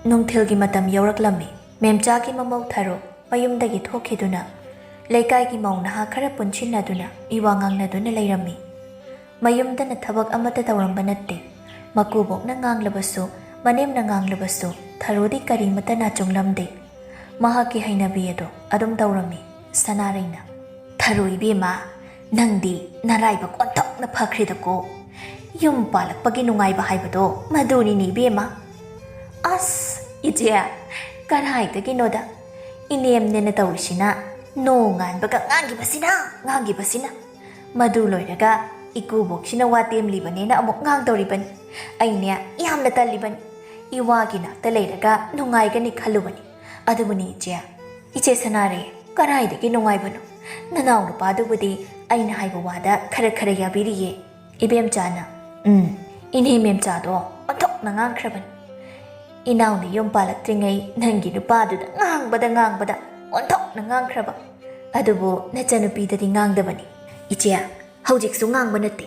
ꯅꯨꯡꯊꯤꯜꯒꯤ ꯃꯇꯝ ꯌꯧꯔꯛꯂꯝꯃꯤ꯫ ꯃꯦꯝꯆꯥꯒꯤ ꯃꯃꯧ ꯊꯔꯣ ꯃꯌꯨꯝꯗꯒꯤ ꯊꯣꯛꯈꯤꯗꯨꯅ ꯂꯩꯀꯥꯏꯒꯤ ꯃꯧ ꯅꯍꯥ ꯈꯔ ꯄꯨꯟꯁꯤꯟꯅꯗꯨꯅ ꯏꯋꯥ ꯉꯥꯡꯅꯗꯨꯅ ꯂꯩꯔꯝꯃꯤ꯫ ꯃꯌꯨꯝꯗꯅ ꯊꯕꯛ ꯑꯃꯠꯇ ꯇꯧꯔꯝꯕ ꯅꯠꯇꯦ꯫ ꯃꯀꯨꯕꯣꯛꯅ ꯉꯥꯡꯂꯕꯁꯨ, ꯃꯅꯦꯝꯅ ꯉꯥꯡꯂꯕꯁꯨ, ꯊꯔꯣꯗꯤ ꯀꯔꯤꯃꯠꯇ ꯅꯥꯆꯨꯡꯂꯝꯗꯦ꯫ ꯃꯍꯥꯛꯀꯤ ꯍꯩꯅꯕꯤ ꯑꯗꯨ ꯑꯗꯨꯝ ꯇꯧꯔꯝꯃꯤ꯫ ꯁꯅꯥꯔꯩꯅ, "ꯊꯔꯣ ꯏꯕꯦꯝꯃ, ꯅꯪꯗꯤ ꯅꯔꯥꯏꯕꯛ ꯑꯣꯟꯊꯣꯛꯅ ꯐꯈ꯭ꯔꯦꯗꯀꯣ꯫ ꯌꯨꯝ ꯄꯥꯜꯂꯛꯄꯒꯤ ꯅꯨꯡꯉꯥꯏꯕ ꯍꯥꯏꯕꯗꯣ ꯃꯗꯨꯅꯤꯅꯦ ꯏꯕꯦꯝꯃ꯫" "ꯑꯁ, ꯏꯆꯦ, ꯀꯔꯥꯏꯗꯒꯤꯅꯣꯗ, ꯏꯅꯦꯝꯅꯦꯅ ꯇꯧꯔꯤꯁꯤꯅ ꯅꯣꯡꯉꯥꯟꯕꯒ ꯉꯥꯡꯈꯤꯕꯁꯤꯅ, ꯉꯥꯡꯈꯤꯕꯁꯤꯅ꯫ ꯃꯗꯨ ꯂꯣꯏꯔꯒ ꯏꯀꯨꯕꯣꯛꯁꯤꯅ ꯋꯥ ꯇꯦꯝꯂꯤꯕꯅꯦꯅ ꯑꯃꯨꯛ ꯉꯥꯡꯗꯧꯔꯤꯕꯅꯤ꯫ ꯑꯩꯅꯦ ꯌꯥꯝꯅ ꯇꯜꯂꯤꯕꯅꯤ꯫ ꯏꯋꯥꯒꯤ ꯅꯥꯛꯇ ꯂꯩꯔꯒ ꯅꯨꯡꯉꯥꯏꯒꯅꯤ ꯈꯜꯂꯨꯕꯅꯤ꯫ ꯑꯗꯨꯕꯨꯅꯤ ꯏꯆꯦ, ꯏꯆꯦ ꯁꯅꯥꯔꯩ, ꯀꯔꯥꯏꯗꯒꯤ ꯅꯨꯡꯉꯥꯏꯕꯅꯣ? ꯅꯅꯥꯎ ꯅꯨꯄꯥꯗꯨꯕꯨꯗꯤ ꯑꯩꯅ ꯍꯥꯏꯕ ꯋꯥꯗ ꯈꯔ ꯈꯔ ꯌꯥꯕꯤꯔꯤꯌꯦ꯫" ꯏꯕꯦꯝꯆꯥꯅ, "ꯎꯝ, ꯏꯅꯦ ꯃꯦꯝꯆꯥꯗꯣ ꯑꯣꯟꯊꯣꯛꯅ ꯉꯥꯡꯈ꯭ꯔꯕꯅꯤ꯫ ꯏꯅꯥꯎꯅ ꯌꯨꯝ ꯄꯥꯜꯂꯛꯇ꯭ꯔꯤꯉꯩ ꯅꯪꯒꯤ ꯅꯨꯄꯥꯗꯨꯗ ꯉꯥꯡꯕꯗ ꯉꯥꯡꯕꯗ ꯑꯣꯟꯊꯣꯛꯅ ꯉꯥꯡꯈ꯭ꯔꯕ꯫ ꯑꯗꯨꯕꯨ ꯅꯆꯟꯅꯨꯄꯤꯗꯗꯤ ꯉꯥꯡꯗꯕꯅꯤ꯫ ꯏꯆꯦ, ꯍꯧꯖꯤꯛꯁꯨ ꯉꯥꯡꯕ ꯅꯠꯇꯦ꯫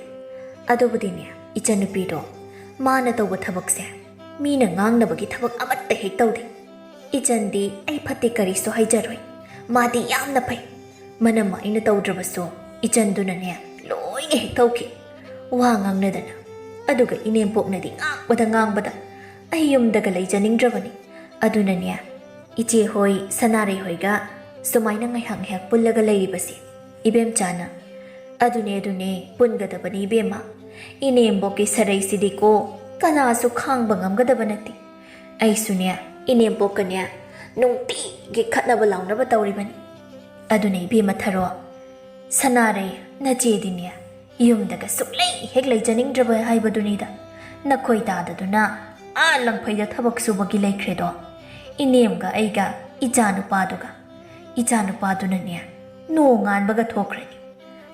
ꯑꯗꯨꯕꯨꯗꯤꯅꯦ, ꯏꯆꯟꯅꯨꯄꯤꯗꯣ ꯃꯥꯅ ꯇꯧꯕ ꯊꯕꯛꯁꯦ ꯃꯤꯅ ꯉꯥꯡꯅꯕꯒꯤ ꯊꯕꯛ ꯑꯃꯠꯇ ꯍꯦꯛ ꯇꯧꯗꯦ꯫ ꯏꯆꯟꯗꯤ ꯑꯩ ꯐꯠꯇꯦ ꯀꯔꯤꯁꯨ ꯍꯥꯏꯖꯔꯣꯏ꯫ ꯃꯥꯗꯤ ꯌꯥꯝꯅ ꯐꯩ꯫ ꯃꯅꯝ ꯑꯩꯅ ꯇꯧꯗ꯭ꯔꯕꯁꯨ ꯏꯆꯟꯗꯨꯅꯅꯦ ꯂꯣꯏꯅ ꯍꯦꯛ ꯇꯧꯈꯤ꯫ ꯋꯥ ꯉꯥꯡꯅꯗꯅ꯫ ꯑꯗꯨꯒ ꯏꯅꯦꯝꯄꯣꯛꯅꯗꯤ ꯉꯥꯡꯕꯗ ꯉꯥꯡꯕꯗ ꯑꯩ ꯌꯨꯝꯗꯒ ꯂꯩꯖꯅꯤꯡꯗ꯭ꯔꯕꯅꯤ꯫ ꯑꯗꯨꯅꯅꯦ, ꯏꯆꯦ ꯍꯣꯏ, ꯁꯅꯥꯔꯩ ꯍꯣꯏꯒ ꯁꯨꯃꯥꯏꯅ ꯉꯥꯏꯍꯥꯛ ꯉꯥꯏꯍꯥꯛ ꯄꯨꯜꯂꯒ ꯂꯩꯔꯤꯕꯁꯦ꯫" ꯏꯕꯦꯝꯆꯥꯅ, "ꯑꯗꯨꯅꯦ, ꯑꯗꯨꯅꯦ, ꯄꯨꯟꯒꯗꯕꯅꯤ ꯏꯕꯦꯝꯃ꯫ ꯏꯅꯦꯝꯕꯣꯛꯀꯤ ꯁꯔꯩꯁꯤꯗꯤꯀꯣ ꯀꯅꯥꯁꯨ ꯈꯥꯡꯕ ꯉꯝꯒꯗꯕ ꯅꯠꯇꯦ꯫ ꯑꯩꯁꯨꯅꯦ, ꯏꯅꯦꯝꯕꯣꯛꯀꯅꯦ ꯅꯨꯡꯇꯤꯒꯤ ꯈꯠꯅꯕ ꯂꯥꯎꯅꯕ ꯇꯧꯔꯤꯕꯅꯤ꯫ ꯑꯗꯨꯅ ꯏꯕꯦꯝꯃ ꯊꯔꯣ, ꯁꯅꯥꯔꯩ, ꯅꯆꯦꯗꯤꯅꯦ ꯌꯨꯝꯗꯒ ꯁꯨꯛꯂꯩ ꯍꯦꯛ ꯂꯩꯖꯅꯤꯡꯗ꯭ꯔꯕ ꯍꯥꯏꯕꯗꯨꯅꯤꯗ꯫ ꯅꯈꯣꯏ ꯇꯥꯗꯗꯨꯅ ꯑꯥ ꯂꯪꯐꯩꯗ ꯊꯕꯛ ꯁꯨꯕꯒꯤ ꯂꯩꯈ꯭ꯔꯦꯗꯣ꯫ ꯏꯅꯦꯝꯒ ꯑꯩꯒ ꯏꯆꯥꯅꯨꯄꯥꯗꯨꯒ꯫ ꯏꯆꯥꯅꯨꯄꯥꯗꯨꯅꯅꯦ ꯅꯣꯡꯉꯥꯟꯕꯒ ꯊꯣꯛꯈ꯭ꯔꯅꯤ,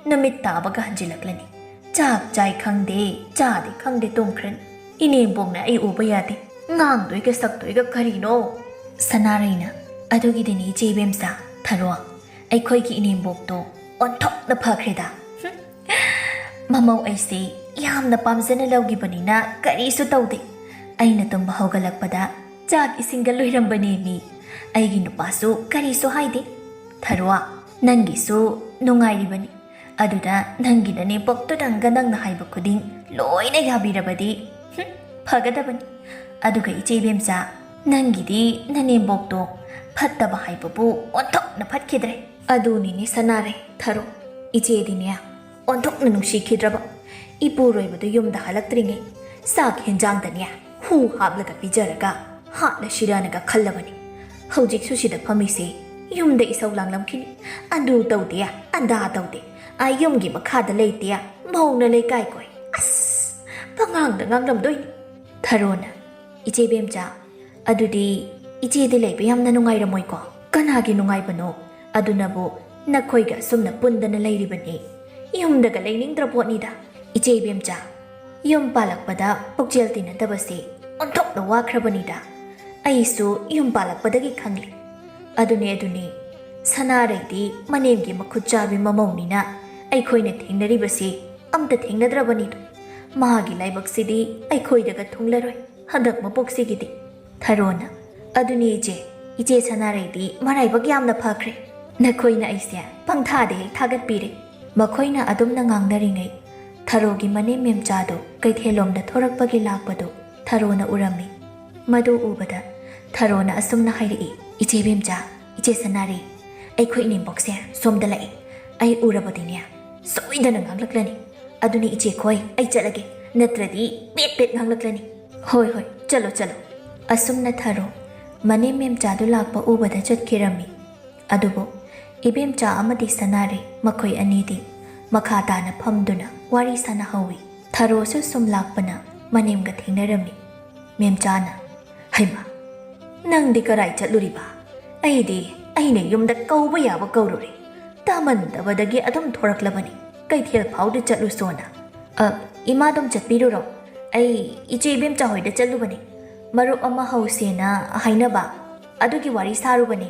ꯅꯨꯃꯤꯠ ꯇꯥꯕꯒ ꯍꯟꯖꯤꯜꯂꯛꯂꯅꯤ꯫ ꯆꯥꯛ ꯆꯥꯏ ꯈꯪꯗꯦ, ꯆꯥꯗꯦ ꯈꯪꯗꯦ ꯇꯨꯝꯈ꯭ꯔꯅꯤ꯫ ꯏꯅꯦꯝꯕꯣꯛꯅ ꯑꯩ ꯎꯕ ꯌꯥꯗꯦ꯫ ꯉꯥꯡꯗꯣꯏꯒ ꯁꯛꯇꯣꯏꯒ ꯀꯔꯤꯅꯣ? ꯁꯅꯥꯔꯩꯅ, ꯑꯗꯨꯒꯤꯗꯤꯅꯦ ꯏꯆꯦ ꯏꯕꯦꯝꯆꯥ, ꯊꯔꯣ, ꯑꯩꯈꯣꯏꯒꯤ ꯏꯅꯦꯝꯕꯣꯛꯇꯣ ꯑꯣꯟꯊꯣꯛꯅ ꯐꯈ꯭ꯔꯦꯗ꯫ ꯍꯨꯝ꯫ ꯃꯃꯧ ꯑꯩꯁꯦ ꯌꯥꯝꯅ ꯄꯥꯝꯖꯅ ꯂꯧꯈꯤꯕꯅꯤꯅ ꯀꯔꯤꯁꯨ ꯇꯧꯗꯦ꯫ ꯑꯩꯅ ꯇꯨꯝꯕ ꯍꯧꯒꯠꯂꯛꯄꯗ ꯆꯥꯛ ꯏꯁꯤꯡꯒ ꯂꯣꯏꯔꯝꯕꯅꯦꯃꯤ꯫ ꯑꯩꯒꯤ ꯅꯨꯄꯥꯁꯨ ꯀꯔꯤꯁꯨ ꯍꯥꯏꯗꯦ꯫ ꯊꯔꯣ, ꯅꯪꯒꯤꯁꯨ ꯅꯨꯡꯉꯥꯏꯔꯤꯕꯅꯤ꯫ ꯑꯗꯨꯗ ꯅꯪꯒꯤ ꯅꯅꯦꯝꯕꯣꯛꯇꯨꯗꯪꯒ ꯅꯪꯅ ꯍꯥꯏꯕ ꯈꯨꯗꯤꯡ ꯂꯣꯏꯅ ꯌꯥꯕꯤꯔꯕꯗꯤ, ꯍꯨꯝ, ꯐꯒꯗꯕꯅꯤ꯫ ꯑꯗꯨꯒ ꯏꯆꯦ ꯏꯕꯦꯝꯆꯥ, ꯅꯪꯒꯤꯗꯤ ꯅꯅꯦꯝꯕꯣꯛꯇꯣ ꯐꯠꯇꯕ ꯍꯥꯏꯕꯕꯨ ꯑꯣꯟꯊꯣꯛꯅ ꯐꯠꯈꯤꯗ꯭ꯔꯦ꯫ ꯑꯗꯨꯅꯤꯅꯦ ꯁꯅꯥꯔꯩ, ꯊꯔꯣ, ꯏꯆꯦꯗꯤꯅꯦ ꯑꯣꯟꯊꯣꯛꯅ ꯅꯨꯡꯁꯤꯈꯤꯗ꯭ꯔꯕ꯫ ꯏꯄꯨꯔꯣꯏꯕꯗꯨ ꯌꯨꯝꯗ ꯍꯜꯂꯛꯇ꯭ꯔꯤꯉꯩ ꯆꯥꯛ ꯍꯦꯟꯖꯥꯡꯗꯅꯦ ꯍꯨ ꯍꯥꯞꯂꯒ ꯄꯤꯖꯔꯒ ꯍꯥꯠꯂ ꯁꯤꯔꯅꯒ ꯈꯜꯂꯕꯅꯤ꯫ ꯍꯧꯖꯤꯛꯁꯨ ꯁꯤꯗ ꯐꯝꯃꯤꯁꯦ ꯌꯨꯝꯗ ꯏꯁꯧ ꯂꯥꯡꯂꯝꯈꯤꯅꯤ꯫ ꯑꯗꯨ ꯇꯧꯗꯦ, ꯑꯗꯥ ꯇꯧꯗꯦ, ꯑꯥ ꯌꯨꯝꯒꯤ ꯃꯈꯥꯗ ꯂꯩꯇꯦ, ꯃꯧꯅ ꯂꯩꯀꯥꯏ ꯀꯣꯏ꯫ ꯑꯁ! ꯄꯉꯥꯡꯗ ꯉꯥꯡꯂꯝꯗꯣꯏꯅꯤ꯫ ꯊꯔꯣꯅ, "ꯏꯆꯦ ꯕꯦꯝꯆꯥ, ꯑꯗꯨꯗꯤ ꯏꯆꯦꯗꯤ ꯂꯩꯕ ꯌꯥꯝꯅ ꯅꯨꯡꯉꯥꯏꯔꯝꯃꯣꯏꯀꯣ?" "ꯀꯅꯥꯒꯤ ꯅꯨꯡꯉꯥꯏꯕꯅꯣ? ꯑꯗꯨꯅꯕꯨ ꯅꯈꯣꯏꯒ ꯑꯁꯨꯝꯅ ꯄꯨꯟꯗꯅ ꯂꯩꯔꯤꯕꯅꯤ꯫ ꯌꯨꯝꯗꯒ ꯂꯩꯅꯤꯡꯗ꯭ꯔ ꯄꯣꯠꯅꯤꯗ꯫ ꯏꯆꯦ ꯏꯕꯦꯝꯆꯥ, ꯌꯨꯝ ꯄꯥꯜꯂꯛꯄꯗ ꯄꯨꯛꯆꯦꯜ ꯇꯤꯟꯅꯗꯕꯁꯦ ꯑꯣꯟꯊꯣꯛꯅ ꯋꯥꯈ꯭ꯔꯕꯅꯤꯗ꯫ ꯑꯩꯁꯨ ꯌꯨꯝ ꯄꯥꯜꯂꯛꯄꯗꯒꯤ ꯈꯪꯂꯤ꯫ ꯑꯗꯨꯅꯦ, ꯑꯗꯨꯅꯦ, ꯁꯅꯥꯔꯩꯗꯤ ꯃꯅꯦꯝꯒꯤ ꯃꯈꯨꯠ ꯆꯥꯕꯤ ꯃꯃꯧꯅꯤꯅ ꯑꯩꯈꯣꯏꯅ ꯊꯦꯡꯅꯔꯤꯕꯁꯤ ꯑꯝꯇ ꯊꯦꯡꯅꯗ꯭ꯔꯕꯅꯤꯗꯣ꯫ ꯃꯥꯒꯤ ꯂꯥꯏꯕꯛꯁꯤꯗꯤ ꯑꯩꯈꯣꯏꯗꯒ ꯊꯨꯡꯂꯔꯣꯏ ꯍꯟꯗꯛ ꯃꯄꯣꯛꯁꯤꯒꯤꯗꯤ꯫" ꯊꯔꯣꯅ, "ꯑꯗꯨꯅꯤ ꯏꯆꯦ, ꯏꯆꯦ ꯁꯅꯥꯔꯩꯗꯤ ꯃꯔꯥꯏꯕꯛ ꯌꯥꯝꯅ ꯐꯈ꯭ꯔꯦ꯫ ꯅꯈꯣꯏꯅ ꯑꯩꯁꯦ ꯄꯪꯊꯥꯗ ꯍꯦꯛ ꯊꯥꯒꯠꯄꯤꯔꯦ꯫" ꯃꯈꯣꯏꯅ ꯑꯗꯨꯝꯅ ꯉꯥꯡꯅꯔꯤꯉꯩ, ꯊꯔꯣꯒꯤ ꯃꯅꯦꯝ ꯃꯦꯝꯆꯥꯗꯨ ꯀꯩꯊꯦꯜꯂꯣꯝꯗ ꯊꯣꯔꯛꯄꯒꯤ ꯂꯥꯛꯄꯗꯨ ꯊꯔꯣꯅ ꯎꯔꯝꯃꯤ꯫ ꯃꯗꯨ ꯎꯕꯗ ꯊꯔꯣꯅ ꯑꯁꯨꯝꯅ ꯍꯥꯏꯔꯛꯏ, "ꯏꯆꯦ ꯕꯦꯝꯆꯥ, ꯏꯆꯦ ꯁꯅꯥꯔꯩ, ꯑꯩꯈꯣꯏ ꯏꯅꯦꯝꯕꯣꯛꯁꯦ ꯁꯣꯝꯗ ꯂꯥꯛꯏ꯫ ꯑꯩ ꯎꯔꯕꯗꯤꯅꯦ ꯁꯣꯏꯗꯅ ꯉꯥꯡꯂꯛꯂꯅꯤ꯫ ꯑꯗꯨꯅꯤ ꯏꯆꯦ ꯈꯣꯏ, ꯑꯩ ꯆꯠꯂꯒꯦ, ꯅꯠꯇ꯭ꯔꯗꯤ ꯄꯦꯠ ꯄꯦꯠ ꯉꯥꯡꯂꯛꯂꯅꯤ꯫" "ꯍꯣꯏ, ꯍꯣꯏ, ꯆꯠꯂꯣ, ꯆꯠꯂꯣ꯫" ꯑꯁꯨꯝꯅ ꯊꯔꯣ ꯃꯅꯦꯝ ꯃꯦꯝꯆꯥꯗꯨ ꯂꯥꯛꯄ ꯎꯕꯗ ꯆꯠꯈꯤꯔꯝꯃꯤ꯫ ꯑꯗꯨꯕꯨ ꯏꯕꯦꯝꯆꯥ ꯑꯃꯗꯤ ꯁꯅꯥꯔꯩ ꯃꯈꯣꯏ ꯑꯅꯤꯗꯤ ꯃꯈꯥ ꯇꯥꯅ ꯐꯝꯗꯨꯅ ꯋꯥꯔꯤ ꯁꯥꯟꯅꯍꯧꯏ꯫ ꯊꯔꯣꯁꯨ ꯁꯨꯝ ꯂꯥꯛꯄꯅ ꯃꯅꯦꯝꯒ ꯊꯦꯡꯅꯔꯝꯃꯤ꯫ ꯃꯦꯝꯆꯥꯅ, "ꯍꯩꯃꯥ, ꯅꯪꯗꯤ ꯀꯔꯥꯏ ꯆꯠꯂꯨꯔꯤꯕ? ꯑꯩꯗꯤ ꯑꯩꯅ ꯌꯨꯝꯗ ꯀꯧꯕ ꯌꯥꯕ ꯀꯧꯔꯨꯔꯦ꯫ ꯇꯥꯃꯟꯗꯕꯗꯒꯤ ꯑꯗꯨꯝ ꯊꯣꯔꯛꯂꯕꯅꯤ꯫ ꯀꯩꯊꯦꯜ ꯐꯥꯎꯗ ꯆꯠꯂꯨꯁꯣꯅ꯫ ꯑ, ꯏꯃꯥ ꯑꯗꯨꯝ ꯆꯠꯄꯤꯔꯨꯔꯣ꯫ ꯑꯩ ꯏꯆꯦ ꯏꯕꯦꯝꯆꯥ ꯍꯣꯏꯗ ꯆꯠꯂꯨꯕꯅꯤ꯫ ꯃꯔꯨꯞ ꯑꯃ ꯍꯧꯁꯦꯅ ꯍꯥꯏꯅꯕ꯫ ꯑꯗꯨꯒꯤ ꯋꯥꯔꯤ ꯁꯥꯔꯨꯕꯅꯤ꯫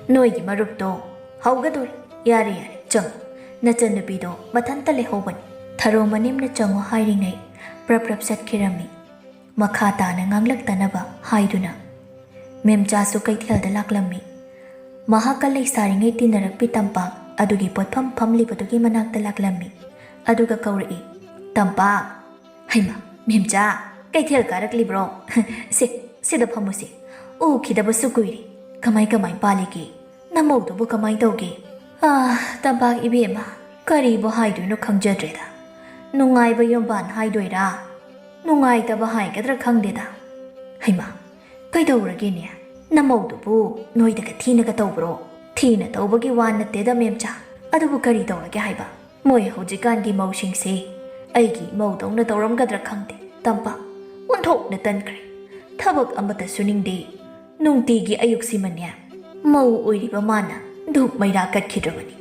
ꯅꯣꯏꯒꯤ ꯃꯔꯨꯞꯇꯣ ꯍꯧꯒꯗꯣꯔꯤ꯫ ꯌꯥꯔꯦ, ꯌꯥꯔꯦ, ꯆꯪꯉꯨ꯫ ꯅꯆꯟꯅꯨꯄꯤꯗꯣ ꯃꯊꯟꯇ ꯂꯩꯍꯧꯕꯅꯤ꯫" ꯊꯔꯣ ꯃꯅꯦꯝꯅ ꯆꯪꯉꯨ ꯍꯥꯏꯔꯤꯉꯩ ꯄ꯭ꯔꯞ ꯄ꯭ꯔꯞ ꯆꯠꯈꯤꯔꯝꯃꯤ꯫ ꯃꯈꯥ ꯇꯥꯅ ꯉꯥꯡꯂꯛꯇꯅꯕ ꯍꯥꯏꯗꯨꯅ ꯃꯦꯝꯆꯥꯁꯨ ꯀꯩꯊꯦꯜꯗ ꯂꯥꯛꯂꯝꯃꯤ꯫ ꯃꯍꯥꯛꯀ ꯂꯩꯁꯥꯔꯤꯉꯩ ꯇꯤꯟꯅꯔꯛꯄꯤ ꯇꯝꯄꯥꯛ ꯑꯗꯨꯒꯤ ꯄꯣꯠꯐꯝ ꯐꯝꯂꯤꯕꯗꯨꯒꯤ ꯃꯅꯥꯛꯇ ꯂꯥꯛꯂꯝꯃꯤ꯫ ꯑꯗꯨꯒ ꯀꯧꯔꯛꯏ, "ꯇꯝꯄꯥꯛ!" "ꯍꯩꯃꯥ, ꯃꯦꯝꯆꯥ, ꯀꯩꯊꯦꯜ ꯀꯥꯔꯛꯂꯤꯕ꯭ꯔꯣ? ꯁꯦ, ꯁꯤꯗ ꯐꯝꯃꯨꯁꯦ꯫ ꯎꯈꯤꯗꯕꯁꯨ ꯀꯨꯏꯔꯦ꯫ ꯀꯃꯥꯏ ꯀꯃꯥꯏ ꯄꯥꯜꯂꯤꯒꯦ? ꯅꯃꯧꯗꯨꯕꯨ ꯀꯃꯥꯏ ꯇꯧꯒꯦ?" "ꯑꯥ, ꯇꯝꯄꯥꯛ ꯏꯕꯦꯝꯃ, ꯀꯔꯤꯕꯨ ꯍꯥꯏꯗꯣꯏꯅꯣ ꯈꯪꯖꯗ꯭ꯔꯦꯗ꯫ ꯅꯨꯡꯉꯥꯏꯕ ꯌꯨꯝꯕꯥꯟ ꯍꯥꯏꯗꯣꯏꯔꯥ? ꯅꯨꯡꯉꯥꯏꯇꯕ ꯍꯥꯏꯒꯗ꯭ꯔꯥ ꯈꯪꯗꯦꯗ꯫ ꯍꯩꯃꯥ, ꯀꯩꯗꯧꯔꯒꯦꯅꯦ? ꯅꯃꯧꯗꯨꯕꯨ ꯅꯣꯏꯗꯒ ꯊꯤꯅꯒ ꯇꯧꯕ꯭ꯔꯣ?" "ꯊꯤꯅ ꯇꯧꯕꯒꯤ ꯋꯥ ꯅꯠꯇꯦꯗ, ꯃꯦꯝꯆꯥ꯫ ꯑꯗꯨꯕꯨ ꯀꯔꯤ ꯇꯧꯔꯒꯦ ꯍꯥꯏꯕ? ꯃꯣꯏ ꯍꯧꯖꯤꯛꯀꯥꯟꯒꯤ ꯃꯧꯁꯤꯡꯁꯦ ꯑꯩꯒꯤ ꯃꯧꯗꯧꯅ ꯇꯧꯔꯝꯒꯗ꯭ꯔꯥ ꯈꯪꯗꯦ, ꯇꯝꯄꯥꯛ꯫ ꯑꯣꯟꯊꯣꯛꯅ ꯇꯟꯈ꯭ꯔꯦ꯫ ꯊꯕꯛ ꯑꯃꯠꯇ ꯁꯨꯅꯤꯡꯗꯦ꯫ ꯅꯨꯡꯇꯤꯒꯤ ꯑꯌꯨꯛꯁꯤꯃꯅꯦ, ꯃꯧ ꯑꯣꯏꯔꯤꯕ ꯃꯥꯅ ꯙꯨꯞ ꯃꯩꯔꯥ ꯀꯠꯈꯤꯗ꯭ꯔꯕꯅꯤ꯫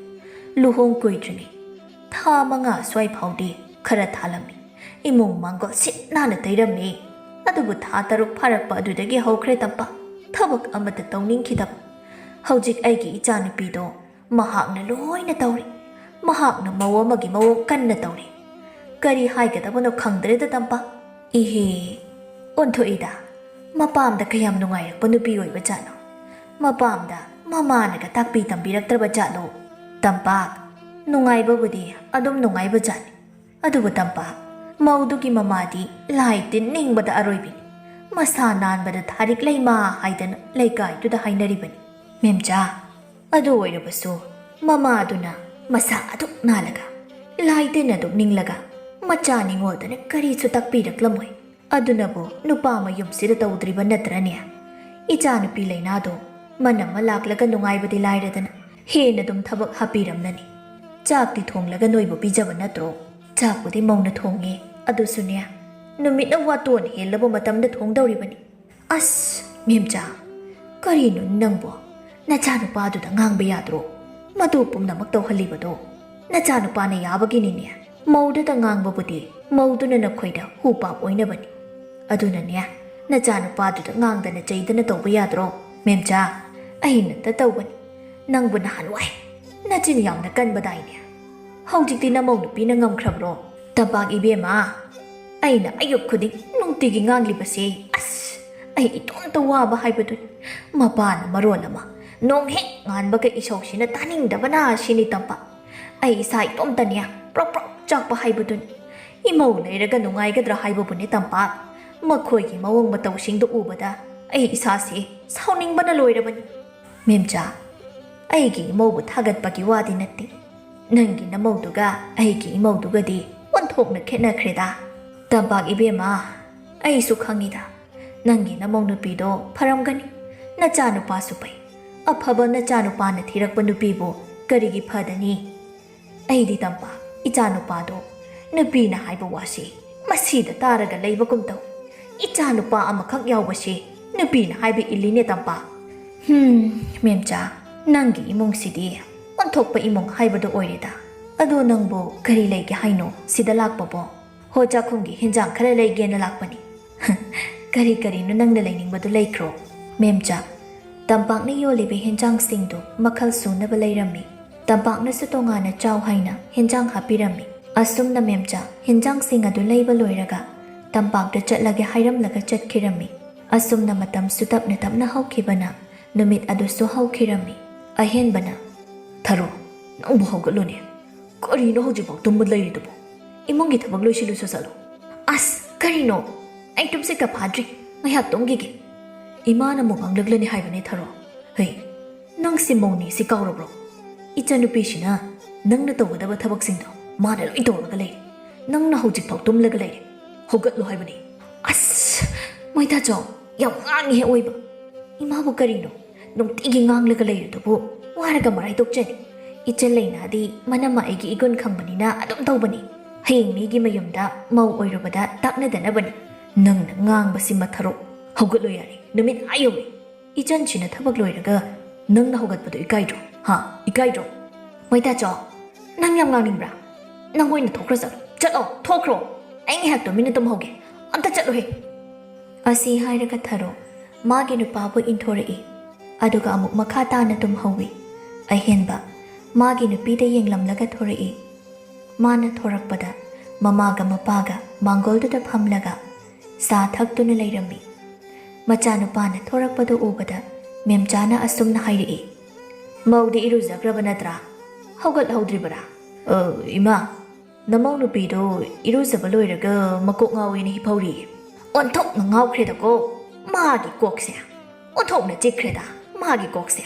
ꯂꯨꯍꯣꯡ ꯀꯨꯏꯗ꯭ꯔꯤꯉꯩ ꯊꯥ ꯃꯉꯥ ꯁ꯭ꯋꯥꯏ ꯐꯥꯎꯗꯤ ꯈꯔ ꯊꯥꯜꯂꯝꯃꯤ꯫ ꯏꯃꯨꯡ ꯃꯥꯡꯒꯣꯜ ꯁꯤꯠ ꯅꯥꯟꯅ ꯇꯩꯔꯝꯃꯤ꯫ ꯑꯗꯨꯕꯨ ꯊꯥ ꯇꯔꯨꯛ ꯐꯥꯔꯛꯄ ꯑꯗꯨꯗꯒꯤ ꯍꯧꯈ꯭ꯔꯦ, ꯇꯝꯄꯥꯛ꯫ ꯊꯕꯛ ꯑꯃꯠꯇ ꯇꯧꯅꯤꯡꯈꯤꯗꯕ꯫ ꯍꯧꯖꯤꯛ ꯑꯩꯒꯤ ꯏꯆꯥꯅꯨꯄꯤꯗꯣ ꯃꯍꯥꯛꯅ ꯂꯣꯏꯅ ꯇꯧꯔꯤ꯫ ꯃꯍꯥꯛꯅ ꯃꯧ ꯑꯃꯒꯤ ꯃꯑꯣꯡ ꯀꯟꯅ ꯇꯧꯔꯤ꯫ ꯀꯔꯤ ꯍꯥꯏꯒꯗꯕꯅꯣ ꯈꯪꯗ꯭ꯔꯦꯗ, ꯇꯝꯄꯥꯛ꯫ ꯏꯍꯦ, ꯑꯣꯟꯊꯣꯛꯏꯗ꯫ ꯃꯄꯥꯝꯗ ꯀꯌꯥꯝ ꯅꯨꯡꯉꯥꯏꯔꯛꯄ ꯅꯨꯄꯤ ꯑꯣꯏꯕ ꯖꯥꯠꯅꯣ? ꯃꯄꯥꯝꯗ ꯃꯃꯥꯅꯒ ꯇꯥꯛꯄꯤ ꯇꯝꯕꯤꯔꯛꯇ꯭ꯔꯕ ꯖꯥꯠꯂꯣ?" "ꯇꯝꯄꯥꯛ, ꯅꯨꯡꯉꯥꯏꯕꯕꯨꯗꯤ ꯑꯗꯨꯝ ꯅꯨꯡꯉꯥꯏꯕ ꯖꯥꯠꯅꯤ꯫ ꯑꯗꯨꯕꯨ ꯇꯝꯄꯥꯛ, ꯃꯧꯗꯨꯒꯤ ꯃꯃꯥꯗꯤ ꯂꯥꯏ ꯇꯤꯟ ꯅꯤꯡꯕꯗ ꯑꯔꯣꯏꯕꯤꯅꯤ꯫ ꯃꯁꯥ ꯅꯥꯟꯕꯗ ꯊꯥꯔꯤꯛ ꯂꯩꯃꯥ ꯍꯥꯏꯗꯅ ꯂꯩꯀꯥꯏꯗꯨꯗ ꯍꯥꯏꯅꯔꯤꯕꯅꯤ, ꯃꯦꯝꯆꯥ꯫ ꯑꯗꯨ ꯑꯣꯏꯔꯕꯁꯨ ꯃꯃꯥꯗꯨꯅ ꯃꯁꯥ ꯑꯗꯨꯛ ꯅꯥꯜꯂꯒ, ꯂꯥꯏ ꯇꯤꯟ ꯑꯗꯨꯛ ꯅꯤꯡꯂꯒ, ꯃꯆꯥ ꯅꯤꯡꯉꯣꯜꯗꯨꯅ ꯀꯔꯤꯁꯨ ꯇꯥꯛꯄꯤꯔꯛꯂꯝꯃꯣꯏ꯫ ꯑꯗꯨꯅꯕꯨ ꯅꯨꯄꯥ ꯃꯌꯨꯝꯁꯤꯗ ꯇꯧꯗ꯭ꯔꯤꯕ ꯅꯠꯇ꯭ꯔꯅꯦ? ꯏꯆꯥꯅꯨꯄꯤ ꯂꯩꯅꯥꯗꯣ ꯃꯅꯝ ꯑꯃ ꯂꯥꯛꯂꯒ ꯅꯨꯡꯉꯥꯏꯕꯗꯤ ꯂꯥꯏꯔꯗꯅ, ꯍꯦꯟꯅ ꯑꯗꯨꯝ ꯊꯕꯛ ꯍꯥꯞꯄꯤꯔꯝꯂꯅꯤ꯫ ꯆꯥꯛꯇꯤ ꯊꯣꯡꯂꯒ ꯅꯣꯏꯕꯨ ꯄꯤꯖꯕ ꯅꯠꯇ꯭ꯔꯣ? ꯆꯥꯛꯄꯨꯗꯤ ꯃꯧꯅ ꯊꯣꯡꯉꯦ, ꯑꯗꯨꯁꯨꯅꯦ, ꯅꯨꯃꯤꯠꯅ ꯋꯥꯇꯣꯟ ꯍꯦꯜꯂꯕ ꯃꯇꯝꯗ ꯊꯣꯡꯗꯧꯔꯤꯕꯅꯤ꯫ ꯑꯁ, ꯃꯦꯝꯆꯥ, ꯀꯔꯤꯅꯣ ꯅꯪꯕꯣ? ꯅꯆꯥꯅꯨꯄꯥꯗꯨꯗ ꯉꯥꯡꯕ ꯌꯥꯗ꯭ꯔꯣ? ꯃꯗꯨ ꯄꯨꯝꯅꯃꯛ ꯇꯧꯍꯜꯂꯤꯕꯗꯣ ꯅꯆꯥꯅꯨꯄꯥꯅ ꯌꯥꯕꯒꯤꯅꯤꯅꯦ꯫ ꯃꯧꯗꯨꯗ ꯉꯥꯡꯕꯕꯨꯗꯤ ꯃꯧꯗꯨꯅ ꯅꯈꯣꯏꯗ ꯍꯨ ꯄꯥꯞ ꯑꯣꯏꯅꯕꯅꯤ꯫ ꯑꯗꯨꯅꯅꯦ, ꯅꯆꯥꯅꯨꯄꯥꯗꯨꯗ ꯉꯥꯡꯗꯅ ꯆꯩꯗꯅ ꯇꯧꯕ ꯌꯥꯗ꯭ꯔꯣ? ꯃꯦꯝꯆꯥ, ꯑꯩꯅꯇ ꯇꯧꯕꯅꯤ꯫ ꯅꯪꯕꯨ ꯅꯍꯥꯟꯋꯥꯏ ꯅꯆꯤꯟ ꯌꯥꯝꯅ ꯀꯟꯕꯗꯥꯏꯅꯦ꯫ ꯍꯧꯖꯤꯛꯇꯤ ꯅꯃꯧ ꯅꯨꯄꯤꯅ ꯉꯝꯈ꯭ꯔꯕ꯭ꯔꯣ? ꯇꯝꯄꯥꯛ ꯏꯕꯦꯝꯃ, ꯑꯩꯅ ꯑꯌꯨꯛ ꯈꯨꯗꯤꯡ ꯅꯨꯡꯇꯤꯒꯤ ꯉꯥꯡꯂꯤꯕꯁꯦ, ꯑꯁ, ꯑꯩ ꯏꯇꯣꯝꯇ ꯋꯥꯕ ꯍꯥꯏꯕꯗꯨꯅꯤ꯫ ꯃꯄꯥꯅ ꯃꯔꯣꯜ ꯑꯃ ꯅꯣꯡ ꯍꯦꯛ ꯉꯥꯟꯕꯒ ꯏꯁꯧꯁꯤꯅ ꯇꯥꯅꯤꯡꯗꯕꯅ ꯁꯤꯅꯤ ꯇꯝꯄꯥꯛ꯫ ꯑꯩ ꯏꯁꯥ ꯏꯇꯣꯝꯇꯅꯦ ꯄ꯭ꯔꯣꯛ ꯄ꯭ꯔꯣꯛ ꯆꯥꯛꯄ ꯍꯥꯏꯕꯗꯨꯅꯤ꯫ ꯏꯃꯧ ꯂꯩꯔꯒ ꯅꯨꯡꯉꯥꯏꯒꯗ꯭ꯔꯥ ꯍꯥꯏꯕꯕꯨꯅꯦ ꯇꯝꯄꯥꯛ꯫ ꯃꯈꯣꯏꯒꯤ ꯃꯑꯣꯡ ꯃꯇꯧꯁꯤꯡꯗꯨ ꯎꯕꯗ ꯑꯩ ꯏꯁꯥꯁꯦ ꯁꯥꯎꯅꯤꯡꯕꯅ ꯂꯣꯏꯔꯕꯅꯤ꯫ ꯃꯦꯝꯆꯥ, ꯑꯩꯒꯤ ꯏꯃꯧꯕꯨ ꯊꯥꯒꯠꯄꯒꯤ ꯋꯥꯗꯤ ꯅꯠꯇꯦ꯫ ꯅꯪꯒꯤ ꯅꯃꯧꯗꯨꯒ ꯑꯩꯒꯤ ꯏꯃꯧꯗꯨꯒꯗꯤ ꯑꯣꯟꯊꯣꯛꯅ ꯈꯦꯠꯅꯈ꯭ꯔꯦꯗ꯫ ꯇꯝꯄꯥꯛ ꯏꯕꯦꯝꯃ, ꯑꯩꯁꯨ ꯈꯪꯉꯤꯗ, ꯅꯪꯒꯤ ꯅꯃꯧ ꯅꯨꯄꯤꯗꯣ ꯐꯔꯝꯒꯅꯤ꯫ ꯅꯆꯥꯅꯨꯄꯥꯁꯨ ꯐꯩ꯫ ꯑꯐꯕ ꯅꯆꯥꯅꯨꯄꯥꯅ ꯊꯤꯔꯛꯄ ꯅꯨꯄꯤꯕꯨ ꯀꯔꯤꯒꯤ ꯐꯗꯅꯤ? ꯑꯩꯗꯤ ꯇꯝꯄꯥꯛ, ꯏꯆꯥꯅꯨꯄꯥꯗꯣ ꯅꯨꯄꯤꯅ ꯍꯥꯏꯕ ꯋꯥꯁꯤ ꯃꯁꯤꯗ ꯇꯥꯔꯒ ꯂꯩꯕꯒꯨꯝ ꯇꯧ꯫ ꯏꯆꯥꯅꯨꯄꯥ ꯑꯃꯈꯛ ꯌꯥꯎꯕꯁꯤ ꯅꯨꯄꯤꯅ ꯍꯥꯏꯕ ꯏꯜꯂꯤꯅꯦ ꯇꯝꯄꯥꯛ꯫ ꯍꯝ, ꯃꯦꯝꯆꯥ, ꯅꯪꯒꯤ ꯏꯃꯨꯡꯁꯤꯗꯤ ꯑꯣꯟꯊꯣꯛꯄ ꯏꯃꯨꯡ ꯍꯥꯏꯕꯗꯨ ꯑꯣꯏꯔꯦꯗ꯫ ꯑꯗꯣ ꯅꯪꯕꯨ ꯀꯔꯤ ꯂꯩꯒꯦ ꯍꯥꯏꯅꯣ ꯁꯤꯗ ꯂꯥꯛꯄꯕꯣ? ꯍꯣ, ꯆꯥꯛꯈꯨꯝꯒꯤ ꯍꯦꯟꯖꯥꯡ ꯈꯔ ꯂꯩꯒꯦꯅ ꯂꯥꯛꯄꯅꯤ꯫ ꯀꯔꯤ ꯀꯔꯤꯅꯣ ꯅꯪꯅ ꯂꯩꯅꯤꯡꯕꯗꯨ ꯂꯩꯈ꯭ꯔꯣ꯫ ꯃꯦꯝꯆꯥ, ꯇꯝꯄꯥꯛꯅ ꯌꯣꯜꯂꯤꯕ ꯍꯦꯟꯖꯥꯡꯁꯤꯡꯗꯨ ꯃꯈꯜ ꯁꯨꯅꯕ ꯂꯩꯔꯝꯃꯤ꯫ ꯇꯝꯄꯥꯛꯅꯁꯨ ꯇꯣꯉꯥꯟꯅ ꯆꯥꯎ ꯍꯥꯏꯅ ꯍꯦꯟꯖꯥꯡ ꯍꯥꯞꯄꯤꯔꯝꯃꯤ꯫ ꯑꯁꯨꯝꯅ ꯃꯦꯝꯆꯥ ꯍꯦꯟꯖꯥꯡꯁꯤꯡ ꯑꯗꯨ ꯂꯩꯕ ꯂꯣꯏꯔꯒ ꯇꯝꯄꯥꯛꯇ ꯆꯠꯂꯒꯦ ꯍꯥꯏꯔꯝꯂꯒ ꯆꯠꯈꯤꯔꯝꯃꯤ꯫ ꯑꯁꯨꯝꯅ ꯃꯇꯝꯁꯨ ꯇꯞꯅ ꯇꯞꯅ ꯍꯧꯈꯤꯕꯅ ꯅꯨꯃꯤꯠ ꯑꯗꯨꯁꯨ ꯍꯧꯈꯤꯔꯝꯃꯤ꯫ ꯑꯍꯦꯟꯕꯅ, "ꯊꯔꯣ, ꯅꯪꯕꯨ ꯍꯧꯒꯠꯂꯨꯅꯦ꯫ ꯀꯔꯤꯅꯣ ꯍꯧꯖꯤꯛꯐꯥꯎ ꯇꯨꯝꯕ ꯂꯩꯔꯤꯗꯨꯕꯨ? ꯏꯃꯨꯡꯒꯤ ꯊꯕꯛ ꯂꯣꯏꯁꯤꯜꯂꯨꯁꯨ ꯆꯠꯂꯣ꯫" "ꯑꯁ, ꯀꯔꯤꯅꯣ? ꯑꯩ ꯇꯨꯝꯁꯤꯠꯀ ꯐꯥꯗ꯭ꯔꯤ꯫ ꯉꯥꯏꯍꯥꯛ ꯇꯨꯝꯈꯤꯒꯦ꯫" "ꯏꯃꯥꯅ ꯑꯃꯨꯛ ꯉꯥꯡꯂꯛꯂꯅꯤ ꯍꯥꯏꯕꯅꯦ ꯊꯔꯣ꯫ ꯍꯩ, ꯅꯪꯁꯤ ꯃꯧꯅꯤ ꯁꯤ ꯀꯥꯎꯔꯕ꯭ꯔꯣ? ꯏꯆꯟꯅꯨꯄꯤꯁꯤꯅ ꯅꯪꯅ ꯇꯧꯒꯗꯕ ꯊꯕꯛꯁꯤꯡꯗꯣ ꯃꯥꯅ ꯂꯣꯏ ꯇꯧꯔꯒ ꯂꯩꯔꯦ꯫ ꯅꯪꯅ ꯍꯧꯖꯤꯛꯐꯥꯎ ꯇꯨꯝꯂꯒ ꯂꯩꯔꯦ꯫ ꯍꯧꯒꯠꯂꯣ ꯍꯥꯏꯕꯅꯤ꯫" "ꯑꯁ, ꯃꯣꯏꯗꯥꯆꯧ, ꯌꯥꯝ ꯉꯥꯡꯉꯤꯍꯦ ꯑꯣꯏꯕ꯫ ꯏꯃꯥꯕꯨ ꯀꯔꯤꯅꯣ ꯅꯨꯡꯇꯤꯒꯤ ꯉꯥꯡꯂꯒ ꯂꯩꯔꯤꯗꯨꯕꯨ?" ꯋꯥꯔꯒ ꯃꯔꯥꯏ ꯇꯣꯛꯆꯅꯤ꯫ ꯏꯆꯟ ꯂꯩꯅꯥꯗꯤ ꯃꯅꯝꯃ ꯑꯩꯒꯤ ꯏꯒꯨꯟ ꯈꯪꯕꯅꯤꯅ ꯑꯗꯨꯝ ꯇꯧꯕꯅꯤ꯫ ꯍꯌꯦꯡ ꯃꯤꯒꯤ ꯃꯌꯨꯝꯗ ꯃꯧ ꯑꯣꯏꯔꯨꯕꯗ ꯇꯥꯛꯅꯗꯅꯕꯅꯤ꯫ ꯅꯪꯅ ꯉꯥꯡꯕꯁꯤ ꯃꯊꯔꯣ꯫ ꯍꯧꯒꯠꯂꯣ ꯌꯥꯔꯦ, ꯅꯨꯃꯤꯠ ꯑꯥ ꯌꯧꯔꯦ꯫ ꯏꯆꯟꯁꯤꯅ ꯊꯕꯛ ꯂꯣꯏꯔꯒ ꯅꯪꯅ ꯍꯧꯒꯠꯄꯗꯣ ꯏꯀꯥꯏꯗ꯭ꯔꯣ? ꯍꯥ, ꯏꯀꯥꯏꯗ꯭ꯔꯣ? ꯃꯩꯇꯥꯆꯧ, ꯅꯪ ꯌꯥꯝ ꯉꯥꯡꯅꯤꯡꯕ꯭ꯔꯥ? ꯅꯪ ꯑꯣꯏꯅ ꯊꯣꯛꯈ꯭ꯔꯣ, ꯆꯠꯂꯣ꯫ ꯆꯠꯂꯣ, ꯊꯣꯛꯈ꯭ꯔꯣ꯫ ꯑꯩ ꯉꯥꯏꯍꯥꯛ ꯇꯨꯃꯤꯟꯅ ꯇꯨꯝꯍꯧꯒꯦ꯫ ꯑꯝꯇ ꯆꯠꯂꯨꯍꯦ꯫ ꯑꯁꯤ ꯍꯥꯏꯔꯒ ꯊꯔꯣ ꯃꯥꯒꯤ ꯅꯨꯄꯥꯕꯨ ꯏꯟꯊꯣꯔꯛꯏ꯫ ꯑꯗꯨꯒ ꯑꯃꯨꯛ ꯃꯈꯥ ꯇꯥꯅ ꯇꯨꯝꯍꯧꯏ꯫ ꯑꯍꯦꯟꯕ ꯃꯥꯒꯤ ꯅꯨꯄꯤꯗ ꯌꯦꯡꯂꯝꯂꯒ ꯊꯣꯔꯛꯏ꯫ ꯃꯥꯅ ꯊꯣꯔꯛꯄꯗ ꯃꯃꯥꯒ ꯃꯄꯥꯒ ꯃꯥꯡꯒꯣꯜꯗꯨꯗ ꯐꯝꯂꯒ ꯆꯥ ꯊꯛꯇꯨꯅ ꯂꯩꯔꯝꯃꯤ꯫ ꯃꯆꯥꯅꯨꯄꯥꯅ ꯊꯣꯔꯛꯄꯗꯨ ꯎꯕꯗ ꯃꯦꯝꯆꯥꯅ ꯑꯁꯨꯝꯅ ꯍꯥꯏꯔꯛꯏ, "ꯃꯧꯗꯤ ꯏꯔꯨꯖꯈ꯭ꯔꯕ ꯅꯠꯇ꯭ꯔꯥ? ꯍꯧꯒꯠꯍꯧꯗ꯭ꯔꯤꯕꯔꯥ?" "ꯑ, ꯏꯃꯥ, ꯅꯃꯧ ꯅꯨꯄꯤꯗꯣ ꯏꯔꯨꯖꯕ ꯂꯣꯏꯔꯒ ꯃꯀꯣꯛ ꯉꯥꯎꯋꯦꯅ ꯍꯤꯞꯍꯧꯔꯤꯌꯦ꯫" "ꯑꯣꯟꯊꯣꯛꯅ ꯉꯥꯎꯈ꯭ꯔꯦꯗꯀꯣ ꯃꯥꯒꯤ ꯀꯣꯛꯁꯦ꯫ ꯑꯣꯟꯊꯣꯛꯅ ꯆꯤꯛꯈ꯭ꯔꯦꯗ ꯃꯥꯒꯤ ꯀꯣꯛꯁꯦ꯫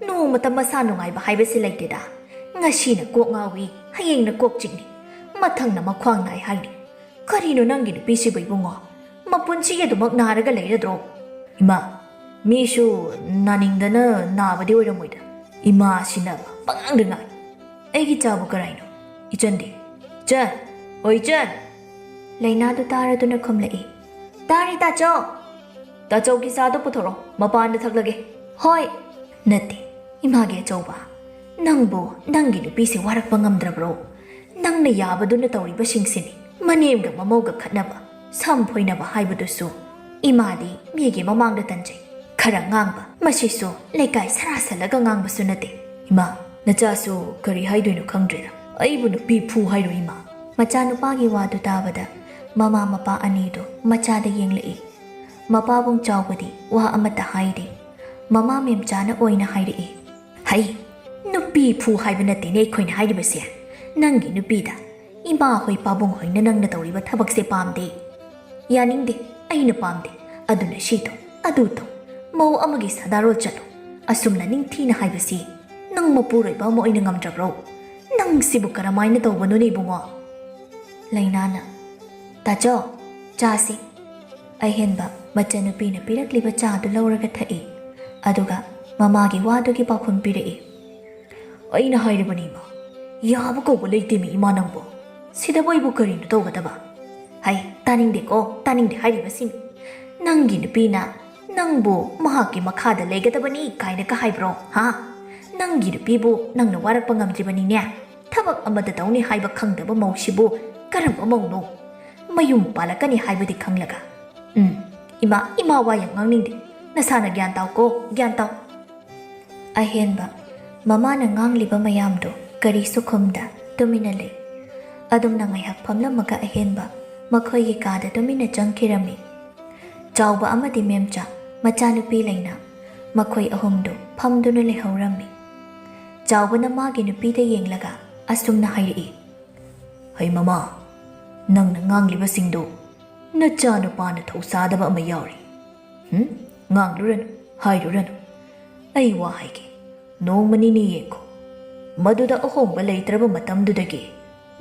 ꯅꯣꯡꯃꯇ ꯃꯁꯥ ꯅꯨꯡꯉꯥꯏꯕ ꯍꯥꯏꯕꯁꯤ ꯂꯩꯇꯦꯗ꯫ ꯉꯁꯤꯅ ꯀꯣꯛ ꯉꯥꯎꯏ, ꯍꯌꯦꯡꯅ ꯀꯣꯛ ꯆꯤꯛꯅꯤ, ꯃꯊꯪꯅ ꯃꯈ꯭ꯋꯥꯡ ꯅꯥꯏ ꯍꯥꯏꯅꯤ꯫ ꯀꯔꯤꯅꯣ ꯅꯪꯒꯤ ꯅꯨꯄꯤꯁꯤꯕꯨ ꯏꯕꯨꯡꯉꯣ? ꯃꯄꯨꯟꯁꯤꯒꯤ ꯑꯗꯨꯃꯛ ꯅꯥꯔꯒ ꯂꯩꯔꯗ꯭ꯔꯣ?" "ꯏꯃꯥ, ꯃꯤꯁꯨ ꯅꯥꯅꯤꯡꯗꯅ ꯅꯥꯕꯗꯤ ꯑꯣꯏꯔꯝꯃꯣꯏꯗ꯫ ꯏꯃꯥꯁꯤꯅ ꯄꯉꯥꯡꯗ ꯉꯥꯡꯏ꯫ ꯑꯩꯒꯤ ꯆꯥꯕꯨ ꯀꯔꯥꯏꯅꯣ? ꯏꯆꯟꯗꯤ? ꯏꯆꯟ! ꯑꯣ ꯏꯆꯟ!" ꯂꯩꯅꯥꯗꯨ ꯇꯥꯔꯗꯨꯅ ꯈꯨꯝꯂꯛꯏ, "ꯇꯥꯔꯦ ꯇꯥꯆꯧ!" "ꯇꯥꯆꯧꯒꯤ ꯆꯥꯗꯣ ꯄꯨꯊꯣꯔꯛꯑꯣ, ꯃꯄꯥꯟꯗ ꯊꯛꯂꯒꯦ꯫" "ꯍꯣꯏ!" "ꯅꯠꯇꯦ, ꯏꯃꯥꯒꯤ ꯑꯆꯧꯕ, ꯅꯪꯕꯨ ꯅꯪꯒꯤ ꯅꯨꯄꯤꯁꯦ ꯋꯥꯔꯛꯄ ꯉꯝꯗ꯭ꯔꯕ꯭ꯔꯣ? ꯅꯪꯅ ꯌꯥꯕꯗꯨꯅ ꯇꯧꯔꯤꯕꯁꯤꯡꯁꯤꯅꯤ꯫ ꯃꯅꯦꯝꯒ ꯃꯃꯧꯒ ꯈꯠꯅꯕ, ꯁꯝ ꯐꯣꯏꯅꯕ ꯍꯥꯏꯕꯗꯨꯁꯨ ꯏꯃꯥꯗꯤ ꯃꯤꯒꯤ ꯃꯃꯥꯡꯗ ꯇꯟꯖꯩ꯫ ꯈꯔ ꯉꯥꯡꯕ, ꯃꯁꯤꯁꯨ ꯂꯩꯀꯥꯏ ꯁꯔꯥ ꯁꯜꯂꯒ ꯉꯥꯡꯕꯁꯨ ꯅꯠꯇꯦ꯫ ꯏꯃꯥ, ꯅꯆꯥꯁꯨ ꯀꯔꯤ ꯍꯥꯏꯗꯣꯏꯅꯣ ꯈꯪꯗ꯭ꯔꯦꯗ꯫ ꯑꯩꯕꯨ ꯅꯨꯄꯤ ꯐꯨ ꯍꯥꯏꯔꯣ ꯏꯃꯥ?" ꯃꯆꯥꯅꯨꯄꯥꯒꯤ ꯋꯥꯗꯨ ꯇꯥꯕꯗ ꯃꯃꯥ ꯃꯄꯥ ꯑꯅꯤꯗꯨ ꯃꯆꯥꯗ ꯌꯦꯡꯂꯛꯏ꯫ ꯃꯄꯥꯕꯨꯡ ꯆꯥꯎꯕꯗꯤ ꯋꯥ ꯑꯃꯠꯇ ꯍꯥꯏꯗꯦ꯫ ꯃꯃꯥ ꯃꯦꯝꯆꯥꯅ ꯑꯣꯏꯅ ꯍꯥꯏꯔꯛꯏ, "ꯍꯩ, ꯅꯨꯄꯤ ꯐꯨ ꯍꯥꯏꯕ ꯅꯠꯇꯦꯅꯦ ꯑꯩꯈꯣꯏꯅ ꯍꯥꯏꯔꯤꯕꯁꯦ꯫ ꯅꯪꯒꯤ ꯅꯨꯄꯤꯗ ꯏꯃꯥ ꯍꯣꯏ ꯄꯥꯕꯨꯡ ꯍꯣꯏꯅ ꯅꯪꯅ ꯇꯧꯔꯤꯕ ꯊꯕꯛꯁꯦ ꯄꯥꯝꯗꯦ꯫ ꯌꯥꯅꯤꯡꯗꯦ, ꯑꯩꯅ ꯄꯥꯝꯗꯦ꯫ ꯑꯗꯨꯅ ꯁꯤ ꯇꯧ, ꯑꯗꯨ ꯇꯧ, ꯃꯧ ꯑꯃꯒꯤ ꯁꯥꯗꯥꯔꯣꯜ ꯆꯠꯂꯨ꯫ ꯑꯁꯨꯝꯅ ꯅꯤꯡꯊꯤꯅ ꯍꯥꯏꯕꯁꯤ ꯅꯪ ꯃꯄꯨꯔꯣꯏꯕ ꯑꯃ ꯑꯣꯏꯅ ꯉꯝꯗ꯭ꯔꯕ꯭ꯔꯣ? ꯅꯪ ꯁꯤꯕꯨ ꯀꯔꯝꯍꯥꯏꯅ ꯇꯧꯕꯅꯣꯅꯦ ꯏꯕꯨꯡꯉꯣ?" ꯂꯩꯅꯥꯅ, "ꯇꯥꯆꯧ, ꯆꯥꯁꯤ꯫" ꯑꯍꯦꯟꯕ ꯃꯆꯟꯅꯨꯄꯤꯅ ꯄꯤꯔꯛꯂꯤꯕ ꯆꯥꯗꯨ ꯂꯧꯔꯒ ꯊꯛꯏ꯫ ꯑꯗꯨꯒ ꯃꯃꯥꯒꯤ ꯋꯥꯗꯨꯒꯤ ꯄꯥꯎꯈꯨꯝ ꯄꯤꯔꯛꯏ꯫ "ꯑꯩꯅ ꯍꯥꯏꯔꯤꯕꯅꯤ ꯏꯃꯥ, ꯌꯥꯕ ꯀꯧꯕ ꯂꯩꯇꯦꯃꯤ ꯏꯃꯥ ꯅꯪꯕꯨ꯫ ꯁꯤꯗꯕꯨ ꯑꯩꯕꯨ ꯀꯔꯤꯅꯣ ꯇꯧꯒꯗꯕ? ꯍꯩ, ꯇꯥꯅꯤꯡꯗꯦꯀꯣ, ꯇꯥꯅꯤꯡꯗꯦ ꯍꯥꯏꯔꯤꯕꯁꯤꯡ꯫ ꯅꯪꯒꯤ ꯅꯨꯄꯤꯅ ꯅꯪꯕꯨ ꯃꯍꯥꯛꯀꯤ ꯃꯈꯥꯗ ꯂꯩꯒꯗꯕꯅꯤ ꯀꯥꯏꯅꯒ ꯍꯥꯏꯕ꯭ꯔꯣ, ꯍꯥ? ꯅꯪꯒꯤ ꯅꯨꯄꯤꯕꯨ ꯅꯪꯅ ꯋꯥꯔꯛꯄ ꯉꯝꯗ꯭ꯔꯤꯕꯅꯤꯅꯦ꯫ ꯊꯕꯛ ꯑꯃꯗ ꯇꯧꯅꯤ ꯍꯥꯏꯕ ꯈꯪꯗꯕ ꯃꯧꯁꯤꯕꯨ ꯀꯔꯝꯕ ꯃꯧꯅꯣ? ꯃꯌꯨꯝ ꯄꯥꯜꯂꯛꯀꯅꯤ ꯍꯥꯏꯕꯗꯤ ꯈꯪꯂꯒ꯫ ꯎꯝ, ꯏꯃꯥ, ꯏꯃꯥ ꯋꯥ ꯌꯥꯝ ꯉꯥꯡꯅꯤꯡꯗꯦ꯫ ꯅꯁꯥꯅ ꯒ꯭ꯌꯥꯟ ꯇꯥꯎꯀꯣ, ꯒ꯭ꯌꯥꯟ ꯇꯥꯎ꯫" ꯑꯍꯦꯟꯕ ꯃꯃꯥꯅ ꯉꯥꯡꯂꯤꯕ ꯃꯌꯥꯝꯗꯨ ꯀꯔꯤꯁꯨ ꯈꯨꯝꯗ ꯇꯨꯃꯤꯟꯅ ꯂꯩ꯫ ꯑꯗꯨꯝꯅ ꯉꯥꯏꯍꯥꯛ ꯐꯝꯂꯝꯃꯒ ꯑꯍꯦꯟꯕ ꯃꯈꯣꯏꯒꯤ ꯀꯥꯗ ꯇꯨꯃꯤꯟꯅ ꯆꯪꯈꯤꯔꯝꯃꯤ꯫ ꯆꯥꯎꯕ ꯑꯃꯗꯤ ꯃꯦꯝꯆꯥ, ꯃꯆꯥꯅꯨꯄꯤ ꯂꯩꯅꯥ, ꯃꯈꯣꯏ ꯑꯍꯨꯝꯗꯨ ꯐꯝꯗꯨꯅ ꯂꯩꯍꯧꯔꯝꯃꯤ꯫ ꯆꯥꯎꯕꯅ ꯃꯥꯒꯤ ꯅꯨꯄꯤꯗ ꯌꯦꯡꯂꯒ ꯑꯁꯨꯝꯅ ꯍꯥꯏꯔꯛꯏ, "ꯍꯩ ꯃꯃꯥ, ꯅꯪꯅ ꯉꯥꯡꯂꯤꯕꯁꯤꯡꯗꯨ ꯅꯆꯥꯅꯨꯄꯥꯅ ꯊꯧꯁꯥꯗꯕ ꯑꯃ ꯌꯥꯎꯔꯤ꯫ ꯍꯨꯝ? ꯉꯥꯡꯂꯨꯔꯅꯨ, ꯍꯥꯏꯔꯨꯔꯅꯨ꯫ ꯑꯩ ꯋꯥ ꯍꯥꯏꯒꯦ, ꯅꯣꯡꯃ ꯅꯤꯅꯤ ꯌꯦꯡꯈꯣ꯫ ꯃꯗꯨꯗ ꯑꯍꯣꯡꯕ ꯂꯩꯇ꯭ꯔꯕ ꯃꯇꯝꯗꯨꯗꯒꯤ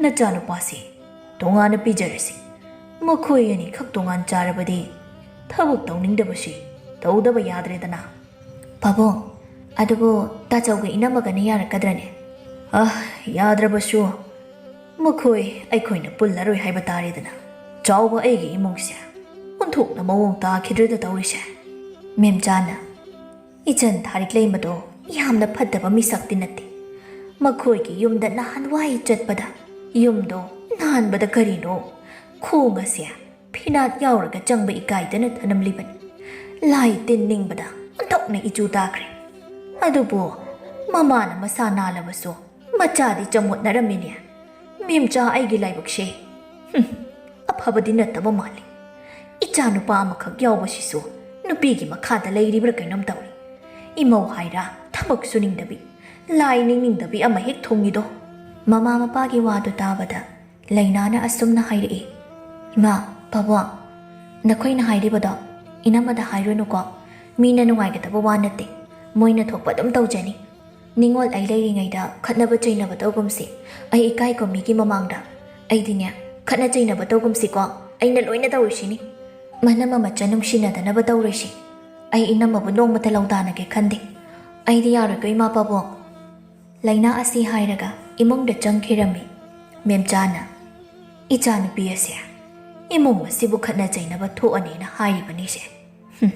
ꯅꯆꯥꯅꯨꯄꯥꯁꯤ ꯇꯣꯉꯥꯟꯅ ꯄꯤꯖꯔꯁꯤ꯫ ꯃꯈꯣꯏ ꯑꯅꯤꯈꯛ ꯇꯣꯉꯥꯟ ꯆꯥꯔꯕꯗꯤ ꯊꯕꯛ ꯇꯧꯅꯤꯡꯗꯕꯁꯤ ꯇꯧꯗꯕ ꯌꯥꯗ꯭ꯔꯦꯗꯅ꯫" "ꯄꯥꯕꯨꯡ, ꯑꯗꯨꯕꯨ ꯇꯥꯆꯧꯒ ꯏꯅꯝꯃꯒꯅ ꯌꯥꯔꯛꯀꯗ꯭ꯔꯅꯦ?" "ꯑ, ꯌꯥꯗ꯭ꯔꯕꯁꯨ ꯃꯈꯣꯏ ꯑꯩꯈꯣꯏꯅ ꯄꯨꯜꯂꯔꯣꯏ ꯍꯥꯏꯕ ꯇꯥꯔꯦꯗꯅ꯫ ꯆꯥꯎꯕ ꯑꯩꯒꯤ ꯏꯃꯨꯡꯁꯦ ꯑꯣꯟꯊꯣꯛꯅ ꯃꯑꯣꯡ ꯇꯥꯈꯤꯗ꯭ꯔꯦꯗ ꯇꯧꯔꯤꯁꯦ꯫" ꯃꯦꯝꯆꯥꯅ, "ꯏꯆꯟ ꯊꯥꯔꯤꯛꯂꯩꯃꯗꯣ ꯌꯥꯝꯅ ꯐꯠꯇꯕ ꯃꯤꯁꯛꯇꯤ ꯅꯠꯇꯦ꯫ ꯃꯈꯣꯏꯒꯤ ꯌꯨꯝꯗ ꯅꯍꯥꯟꯋꯥꯏ ꯆꯠꯄꯗ ꯌꯨꯝꯗꯣ ꯅꯥꯟꯕꯗ ꯀꯔꯤꯅꯣ ꯈꯣꯡ ꯑꯁꯦ ꯐꯤꯅꯥꯠ ꯌꯥꯎꯔꯒ ꯆꯪꯕ ꯏꯀꯥꯏꯗꯅ ꯊꯅꯝꯂꯤꯕꯅꯤ꯫ ꯂꯥꯏ ꯇꯤꯟ ꯅꯤꯡꯕꯗ ꯑꯣꯟꯊꯣꯛꯅ ꯏꯆꯨ ꯇꯥꯈ꯭ꯔꯦ꯫ ꯑꯗꯨꯕꯨ ꯃꯃꯥꯅ ꯃꯁꯥ ꯅꯥꯜꯂꯕꯁꯨ ꯃꯆꯥꯗꯤ ꯆꯃꯣꯠꯅꯔꯝꯃꯤꯅꯦ꯫ ꯃꯦꯝꯆꯥ ꯑꯩꯒꯤ ꯂꯥꯏꯕꯛꯁꯦ, ꯍꯨꯝ, ꯑꯐꯕꯗꯤ ꯅꯠꯇꯕ ꯃꯥꯜꯂꯤ꯫ ꯏꯆꯥ ꯅꯨꯄꯥ ꯑꯃꯈꯛ ꯌꯥꯎꯕꯁꯤꯁꯨ ꯅꯨꯄꯤꯒꯤ ꯃꯈꯥꯗ ꯂꯩꯔꯤꯕ꯭ꯔꯥ ꯀꯩꯅꯣꯝ ꯇꯧꯔꯤ꯫ ꯏꯃꯧ ꯍꯥꯏꯔ ꯊꯕꯛ ꯁꯨꯅꯤꯡꯗꯕꯤ, ꯂꯥꯏ ꯅꯤꯡꯅꯤꯡꯗꯕꯤ ꯑꯃ ꯍꯦꯛ ꯊꯨꯡꯉꯤꯗꯣ꯫" ꯃꯃꯥ ꯃꯄꯥꯒꯤ ꯋꯥꯗꯨ ꯇꯥꯕꯗ ꯂꯩꯅꯥꯅ ꯑꯁꯨꯝꯅ ꯍꯥꯏꯔꯛꯏ, "ꯏꯃꯥ, ꯄꯥꯕꯨꯡ, ꯅꯈꯣꯏꯅ ꯍꯥꯏꯔꯤꯕꯗꯣ ꯏꯅꯝꯃꯗ ꯍꯥꯏꯔꯨꯅꯨꯀꯣ꯫ ꯃꯤꯅ ꯅꯨꯡꯉꯥꯏꯒꯗꯕ ꯋꯥ ꯅꯠꯇꯦ꯫ ꯃꯣꯏꯅ ꯊꯣꯛꯄ ꯑꯗꯨꯝ ꯇꯧꯖꯅꯤ꯫ ꯅꯤꯡꯉꯣꯜ ꯑꯩ ꯂꯩꯔꯤꯉꯩꯗ ꯈꯠꯅꯕ ꯆꯩꯅꯕ ꯇꯧꯒꯨꯝꯁꯤ꯫ ꯑꯩ ꯏꯀꯥꯏꯀꯣ ꯃꯤꯒꯤ ꯃꯃꯥꯡꯗ꯫ ꯑꯩꯗꯤꯅꯦ, ꯈꯠꯅ ꯆꯩꯅꯕ ꯇꯧꯒꯨꯝꯁꯤꯀꯣ꯫ ꯑꯩꯅ ꯂꯣꯏꯅ ꯇꯧꯔꯤꯁꯤꯅꯤ꯫ ꯃꯅꯝ ꯑꯃ ꯆ ꯅꯨꯡꯁꯤꯅꯗꯅꯕ ꯇꯧꯔꯣꯏꯁꯤ꯫ ꯑꯩ ꯏꯅꯝꯃꯕꯨ ꯅꯣꯡꯃꯇ ꯂꯧꯗꯥꯅꯒꯦ ꯈꯟꯗꯦ꯫ "ꯑꯩꯗꯤ ꯌꯥꯔꯣꯏꯀꯣ, ꯏꯃꯥ ꯄꯥꯕꯨꯡ꯫" ꯂꯩꯅꯥ ꯑꯁꯤ ꯍꯥꯏꯔꯒ ꯏꯃꯨꯡꯗ ꯆꯪꯈꯤꯔꯝꯃꯤ꯫ ꯃꯦꯝꯆꯥꯅ, "ꯏꯆꯥꯅꯨꯄꯤ ꯑꯁꯦ ꯏꯃꯨꯡ ꯑꯁꯤꯕꯨ ꯈꯠꯅ ꯆꯩꯅꯕ ꯊꯣꯛꯑꯅꯤꯅ ꯍꯥꯏꯔꯤꯕꯅꯤꯁꯦ꯫ ꯍꯨꯝ,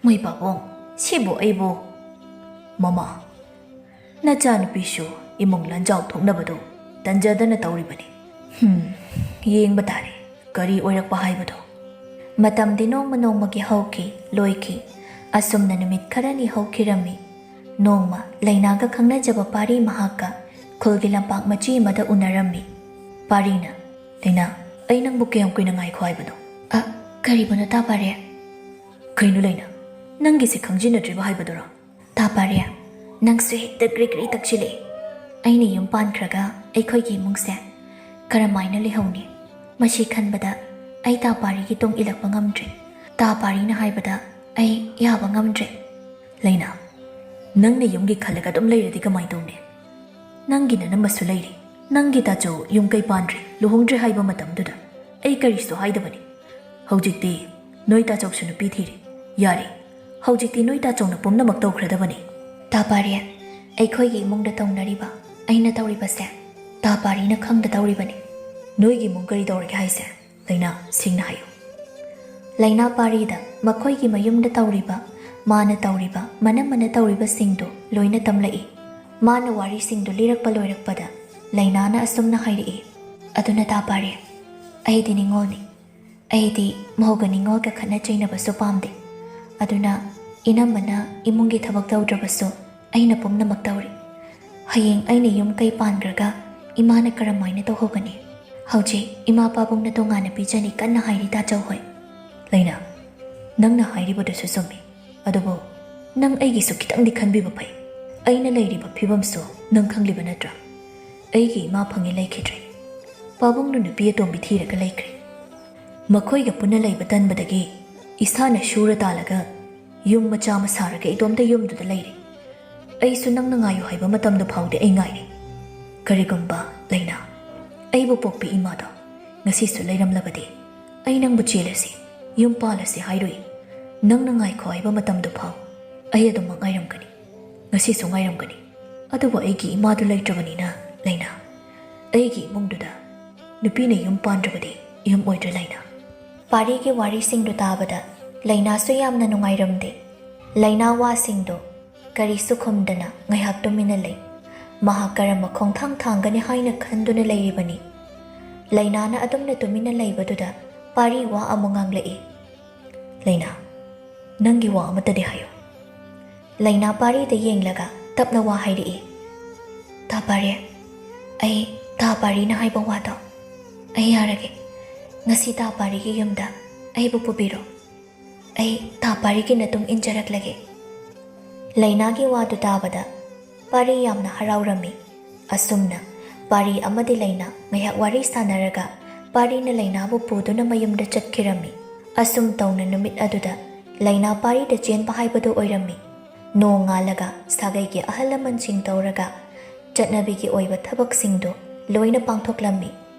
ꯃꯣꯏ ꯄꯥꯕꯨꯡ, ꯁꯤꯕꯨ ꯑꯩꯕꯨ?" "ꯃꯃꯥ, ꯅꯆꯥꯅꯨꯄꯤꯁꯨ ꯏꯃꯨꯡ ꯂꯟꯖꯥꯎ ꯊꯣꯛꯅꯕꯗꯨ ꯇꯟꯖꯗꯅ ꯇꯧꯔꯤꯕꯅꯤ꯫ ꯍꯨꯝ, ꯌꯦꯡꯕ ꯇꯥꯔꯦ ꯀꯔꯤ ꯑꯣꯏꯔꯛꯄ ꯍꯥꯏꯕꯗꯣ꯫" ꯃꯇꯝꯗꯤ ꯅꯣꯡꯃ ꯅꯣꯡꯃꯒꯤ ꯍꯧꯈꯤ, ꯂꯣꯏꯈꯤ꯫ ꯑꯁꯨꯝꯅ ꯅꯨꯃꯤꯠ ꯈꯔꯅꯤ ꯍꯧꯈꯤꯔꯝꯃꯤ꯫ ꯅꯣꯡꯃ ꯂꯩꯅꯥꯒ ꯈꯪꯅꯖꯕ ꯄꯥꯔꯤ ꯃꯍꯥꯛꯀ ꯈꯨꯜꯒꯤ ꯂꯝꯄꯥꯛ ꯃꯆꯤ ꯑꯃꯗ ꯎꯅꯔꯝꯃꯤ꯫ ꯄꯥꯔꯤꯅ, "ꯂꯩꯅꯥ, ꯑꯩ ꯅꯪꯕꯨ ꯀꯌꯥꯝ ꯀꯨꯏꯅ ꯉꯥꯏꯈꯣ ꯍꯥꯏꯕꯅꯣ?" "ꯑ, ꯀꯔꯤꯕꯨꯅꯣ ꯇꯥ ꯄꯥꯔꯤ?" "ꯀꯩꯅꯣ ꯂꯩꯅꯥ, ꯅꯪꯒꯤꯁꯦ ꯈꯪꯖꯤꯟꯅꯗ꯭ꯔꯤꯕ ꯍꯥꯏꯕꯗꯨꯔꯣ?" "ꯇꯥ ꯄꯥꯔꯤ, ꯅꯪꯁꯨ ꯍꯦꯛꯇ ꯀ꯭ꯔꯤ ꯀ꯭ꯔꯤ ꯇꯛꯁꯤꯜꯂꯛꯑꯦ꯫ ꯑꯩꯅ ꯌꯨꯝ ꯄꯥꯟꯈ꯭ꯔꯒ ꯑꯩꯈꯣꯏꯒꯤ ꯏꯃꯨꯡꯁꯦ ꯀꯔꯝꯍꯥꯏꯅ ꯂꯩꯍꯧꯅꯤ? ꯃꯁꯤ ꯈꯟꯕꯗ ꯑꯩ ꯇꯥ ꯄꯥꯔꯤꯒꯤ ꯇꯨꯡ ꯏꯜꯂꯛꯄ ꯉꯝꯗ꯭ꯔꯦ꯫ ꯇꯥ ꯄꯥꯔꯤꯅ ꯍꯥꯏꯕꯗ ꯑꯩ ꯌꯥꯕ ꯉꯝꯗ꯭ꯔꯦ꯫" "ꯂꯩꯅꯥ, ꯅꯪꯅ ꯌꯨꯝꯒꯤ ꯈꯜꯂꯒ ꯑꯗꯨꯝ ꯂꯩꯔꯗꯤ ꯀꯃꯥꯏꯅ ꯇꯧꯅꯤ? ꯅꯪꯒꯤ ꯅꯅꯝꯃꯁꯨ ꯂꯩꯔꯤ꯫ ꯅꯪꯒꯤ ꯇꯥꯆꯧ ꯌꯨꯝ ꯀꯩ ꯄꯥꯟꯗ꯭ꯔꯤ, ꯂꯨꯍꯣꯡꯗ꯭ꯔꯤ ꯍꯥꯏꯕ ꯃꯇꯝꯗꯨꯗ ꯑꯩ ꯀꯔꯤꯁꯨ ꯍꯥꯏꯗꯕꯅꯤ꯫ ꯍꯧꯖꯤꯛꯇꯤ ꯅꯣꯏ ꯇꯥꯆꯧꯁꯨ ꯅꯨꯄꯤ ꯊꯤꯔꯦ꯫ ꯌꯥꯔꯦ, ꯍꯧꯖꯤꯛꯇꯤ ꯅꯣꯏ ꯇꯥꯆꯧꯅ ꯄꯨꯝꯅꯃꯛ ꯇꯧꯈ꯭ꯔꯗꯕꯅꯤ꯫" "ꯇꯥ ꯄꯥꯔꯤ, ꯑꯩꯈꯣꯏꯒꯤ ꯏꯃꯨꯡꯗ ꯇꯧꯅꯔꯤꯕ, ꯑꯩꯅ ꯇꯧꯔꯤꯕꯁꯦ ꯇꯥ ꯄꯥꯔꯤꯅ ꯈꯪꯗ ꯇꯧꯔꯤꯕꯅꯤ꯫" "ꯅꯣꯏꯒꯤ ꯏꯃꯨꯡ ꯀꯔꯤ ꯇꯧꯔꯒꯦ ꯍꯥꯏꯁꯦ? ꯂꯩꯅꯥ, ꯁꯦꯡꯅ ꯍꯥꯏꯌꯨ꯫" ꯂꯩꯅꯥ ꯄꯥꯔꯤꯗ ꯃꯈꯣꯏꯒꯤ ꯃꯌꯨꯝꯗ ꯇꯧꯔꯤꯕ, ꯃꯥꯅ ꯇꯧꯔꯤꯕ, ꯃꯅꯝꯃꯅ ꯇꯧꯔꯤꯕꯁꯤꯡꯗꯨ ꯂꯣꯏꯅ ꯇꯝꯂꯛꯏ꯫ ꯃꯥꯅ ꯋꯥꯔꯤꯁꯤꯡꯗꯨ ꯂꯤꯔꯛꯄ ꯂꯣꯏꯔꯛꯄꯗ ꯂꯩꯅꯥꯅ ꯑꯁꯨꯝꯅ ꯍꯥꯏꯔꯛꯏ, "ꯑꯗꯨꯅ ꯇꯥ ꯄꯥꯔꯤ, ꯑꯩꯗꯤ ꯅꯤꯉꯣꯜꯅꯤ꯫ ꯑꯩꯗꯤ ꯃꯧꯒ ꯅꯤꯉꯣꯜꯒ ꯈꯠꯅ ꯆꯩꯅꯕꯁꯨ ꯄꯥꯝꯗꯦ꯫ ꯑꯗꯨꯅ ꯏꯅꯝꯃꯅ ꯏꯃꯨꯡꯒꯤ ꯊꯕꯛ ꯇꯧꯗ꯭ꯔꯕꯁꯨ ꯑꯩꯅ ꯄꯨꯝꯅꯃꯛ ꯇꯧꯔꯤ꯫ ꯍꯌꯦꯡ ꯑꯩꯅ ꯌꯨꯝ ꯀꯩ ꯄꯥꯟꯈ꯭ꯔꯒ ꯏꯃꯥꯅ ꯀꯔꯝꯍꯥꯏꯅ ꯇꯧꯍꯧꯒꯅꯤ? ꯍꯧꯖꯤꯛ ꯏꯃꯥ ꯄꯥꯕꯨꯡꯅ ꯇꯣꯉꯥꯟꯅ ꯄꯤꯖꯅꯤ ꯀꯟꯅ ꯍꯥꯏꯔꯤ ꯇꯥꯆꯧ ꯍꯣꯏ꯫" "ꯂꯩꯅꯥ, ꯅꯪꯅ ꯍꯥꯏꯔꯤꯕꯗꯨꯁꯨ ꯆꯨꯝꯃꯤ꯫ ꯑꯗꯨꯕꯨ ꯅꯪ ꯑꯩꯒꯤꯁꯨ ꯈꯤꯇꯪꯗꯤ ꯈꯟꯕꯤꯕ ꯐꯩ꯫ ꯑꯩꯅ ꯂꯩꯔꯤꯕ ꯐꯤꯕꯝꯁꯨ ꯅꯪ ꯈꯪꯂꯤꯕ ꯅꯠꯇ꯭ꯔꯥ? ꯑꯩꯒꯤ ꯏꯃꯥ ꯐꯪꯉꯦ ꯂꯩꯈꯤꯗ꯭ꯔꯦ꯫ ꯄꯥꯕꯨꯡꯅ ꯅꯨꯄꯤ ꯑꯇꯣꯝꯕꯤ ꯊꯤꯔꯒ ꯂꯩꯈ꯭ꯔꯦ꯫ ꯃꯈꯣꯏꯒ ꯄꯨꯟꯅ ꯂꯩꯕ ꯇꯟꯕꯗꯒꯤ ꯏꯁꯥꯅ ꯁꯨꯔ ꯇꯥꯜꯂꯒ ꯌꯨꯝ ꯃꯆꯥ ꯑꯃ ꯁꯥꯔꯒ ꯏꯇꯣꯝꯇ ꯌꯨꯝꯗꯨꯗ ꯂꯩꯔꯦ꯫ ꯑꯩꯁꯨ ꯅꯪꯅ ꯉꯥꯏꯌꯨ ꯍꯥꯏꯕ ꯃꯇꯝꯗꯨ ꯐꯥꯎꯗꯤ ꯑꯩ ꯉꯥꯏꯔꯦ꯫ ꯀꯔꯤꯒꯨꯝꯕ, ꯂꯩꯅꯥ, ꯑꯩꯕꯨ ꯄꯣꯛꯄꯤ ꯏꯃꯥꯗꯣ ꯉꯁꯤꯁꯨ ꯂꯩꯔꯝꯂꯕꯗꯤ ꯑꯩ ꯅꯪꯕꯨ ꯆꯦꯜꯂꯁꯤ, ꯌꯨꯝ ꯄꯥꯜꯂꯁꯤ ꯍꯥꯏꯔꯣꯏ꯫ ꯅꯪꯅ ꯉꯥꯏꯈꯣ ꯍꯥꯏꯕ ꯃꯇꯝꯗꯨ ꯐꯥꯎ ꯑꯩ ꯑꯗꯨꯃꯛ ꯉꯥꯏꯔꯝꯒꯅꯤ꯫" ꯉꯁꯤꯁꯨ ꯉꯥꯏꯔꯝꯒꯅꯤ꯫ ꯑꯗꯨꯕꯨ ꯑꯩꯒꯤ ꯏꯃꯥꯗꯨ ꯂꯩꯇ꯭ꯔꯕꯅꯤꯅ, ꯂꯩꯅꯥ, ꯑꯩꯒꯤ ꯏꯃꯨꯡꯗꯨꯗ ꯅꯨꯄꯤꯅ ꯌꯨꯝ ꯄꯥꯟꯗ꯭ꯔꯕꯗꯤ ꯌꯨꯝ ꯑꯣꯏꯗ꯭ꯔꯦ, ꯂꯩꯅꯥ꯫ ꯄꯥꯔꯤꯒꯤ ꯋꯥꯔꯤꯁꯤꯡꯗꯨ ꯇꯥꯕꯗ ꯂꯩꯅꯥꯁꯨ ꯌꯥꯝꯅ ꯅꯨꯡꯉꯥꯏꯔꯝꯗꯦ꯫ ꯂꯩꯅꯥ ꯋꯥꯁꯤꯡꯗꯣ ꯀꯔꯤꯁꯨ ꯈꯨꯝꯗꯅ ꯉꯥꯏꯍꯥꯛ ꯇꯨꯃꯤꯟꯅ ꯂꯩ꯫ ꯃꯍꯥꯛ ꯀꯔꯝꯕ ꯈꯣꯡꯊꯥꯡ ꯊꯥꯡꯒꯅꯤ ꯍꯥꯏꯅ ꯈꯟꯗꯨꯅ ꯂꯩꯔꯤꯕꯅꯤ꯫ ꯂꯩꯅꯥꯅ ꯑꯗꯨꯝꯅ ꯇꯨꯃꯤꯟꯅ ꯂꯩꯕꯗꯨꯗ ꯄꯥꯔꯤ ꯋꯥ ꯑꯃꯨꯛ ꯉꯥꯡꯂꯛꯏ꯫ "ꯂꯩꯅꯥ, ꯅꯪꯒꯤ ꯋꯥ ꯑꯃꯠꯇꯗꯤ ꯍꯥꯏꯌꯨ꯫" ꯂꯩꯅꯥ ꯄꯥꯔꯤꯗ ꯌꯦꯡꯂꯒ ꯇꯞꯅ ꯋꯥ ꯍꯥꯏꯔꯛꯏ꯫ "ꯇꯥ ꯄꯥꯔꯤ, ꯑꯩ ꯇꯥ ꯄꯥꯔꯤꯅ ꯍꯥꯏꯕ ꯋꯥꯗꯣ ꯑꯩ ꯌꯥꯔꯒꯦ꯫ ꯉꯁꯤ ꯇꯥ ꯄꯥꯔꯤꯒꯤ ꯌꯨꯝꯗ ꯑꯩꯕꯨ ꯄꯨꯕꯤꯔꯣ꯫ ꯑꯩ ꯇꯥ ꯄꯥꯔꯤꯒꯤ ꯃꯇꯨꯡ ꯏꯟꯖꯔꯛꯂꯒꯦ꯫" ꯂꯩꯅꯥꯒꯤ ꯋꯥꯗꯨ ꯇꯥꯕꯗ ꯄꯥꯔꯤ ꯌꯥꯝꯅ ꯍꯔꯥꯎꯔꯝꯃꯤ꯫ ꯑꯁꯨꯝꯅ ꯄꯥꯔꯤ ꯑꯃꯗꯤ ꯂꯩꯅꯥ ꯉꯥꯏꯍꯥꯛ ꯋꯥꯔꯤ ꯁꯥꯟꯅꯔꯒ ꯄꯥꯔꯤꯅ ꯂꯩꯅꯥꯕꯨ ꯄꯨꯗꯨꯅ ꯃꯌꯨꯝꯗ ꯆꯠꯈꯤꯔꯝꯃꯤ꯫ ꯑꯁꯨꯝ ꯇꯧꯅ ꯅꯨꯃꯤꯠ ꯑꯗꯨꯗ ꯂꯩꯅꯥ ꯄꯥꯔꯤꯗ ꯆꯦꯟꯕ ꯍꯥꯏꯕꯗꯨ ꯑꯣꯏꯔꯝꯃꯤ꯫ ꯅꯣꯡ ꯉꯥꯜꯂꯒ ꯁꯥꯒꯩꯒꯤ ꯑꯍꯜ ꯂꯃꯟꯁꯤꯡ ꯇꯧꯔꯒ ꯆꯠꯅꯕꯤꯒꯤ ꯑꯣꯏꯕ ꯊꯕꯛꯁꯤꯡꯗꯨ ꯂꯣꯏꯅ ꯄꯥꯡꯊꯣꯛꯂꯝꯃꯤ꯫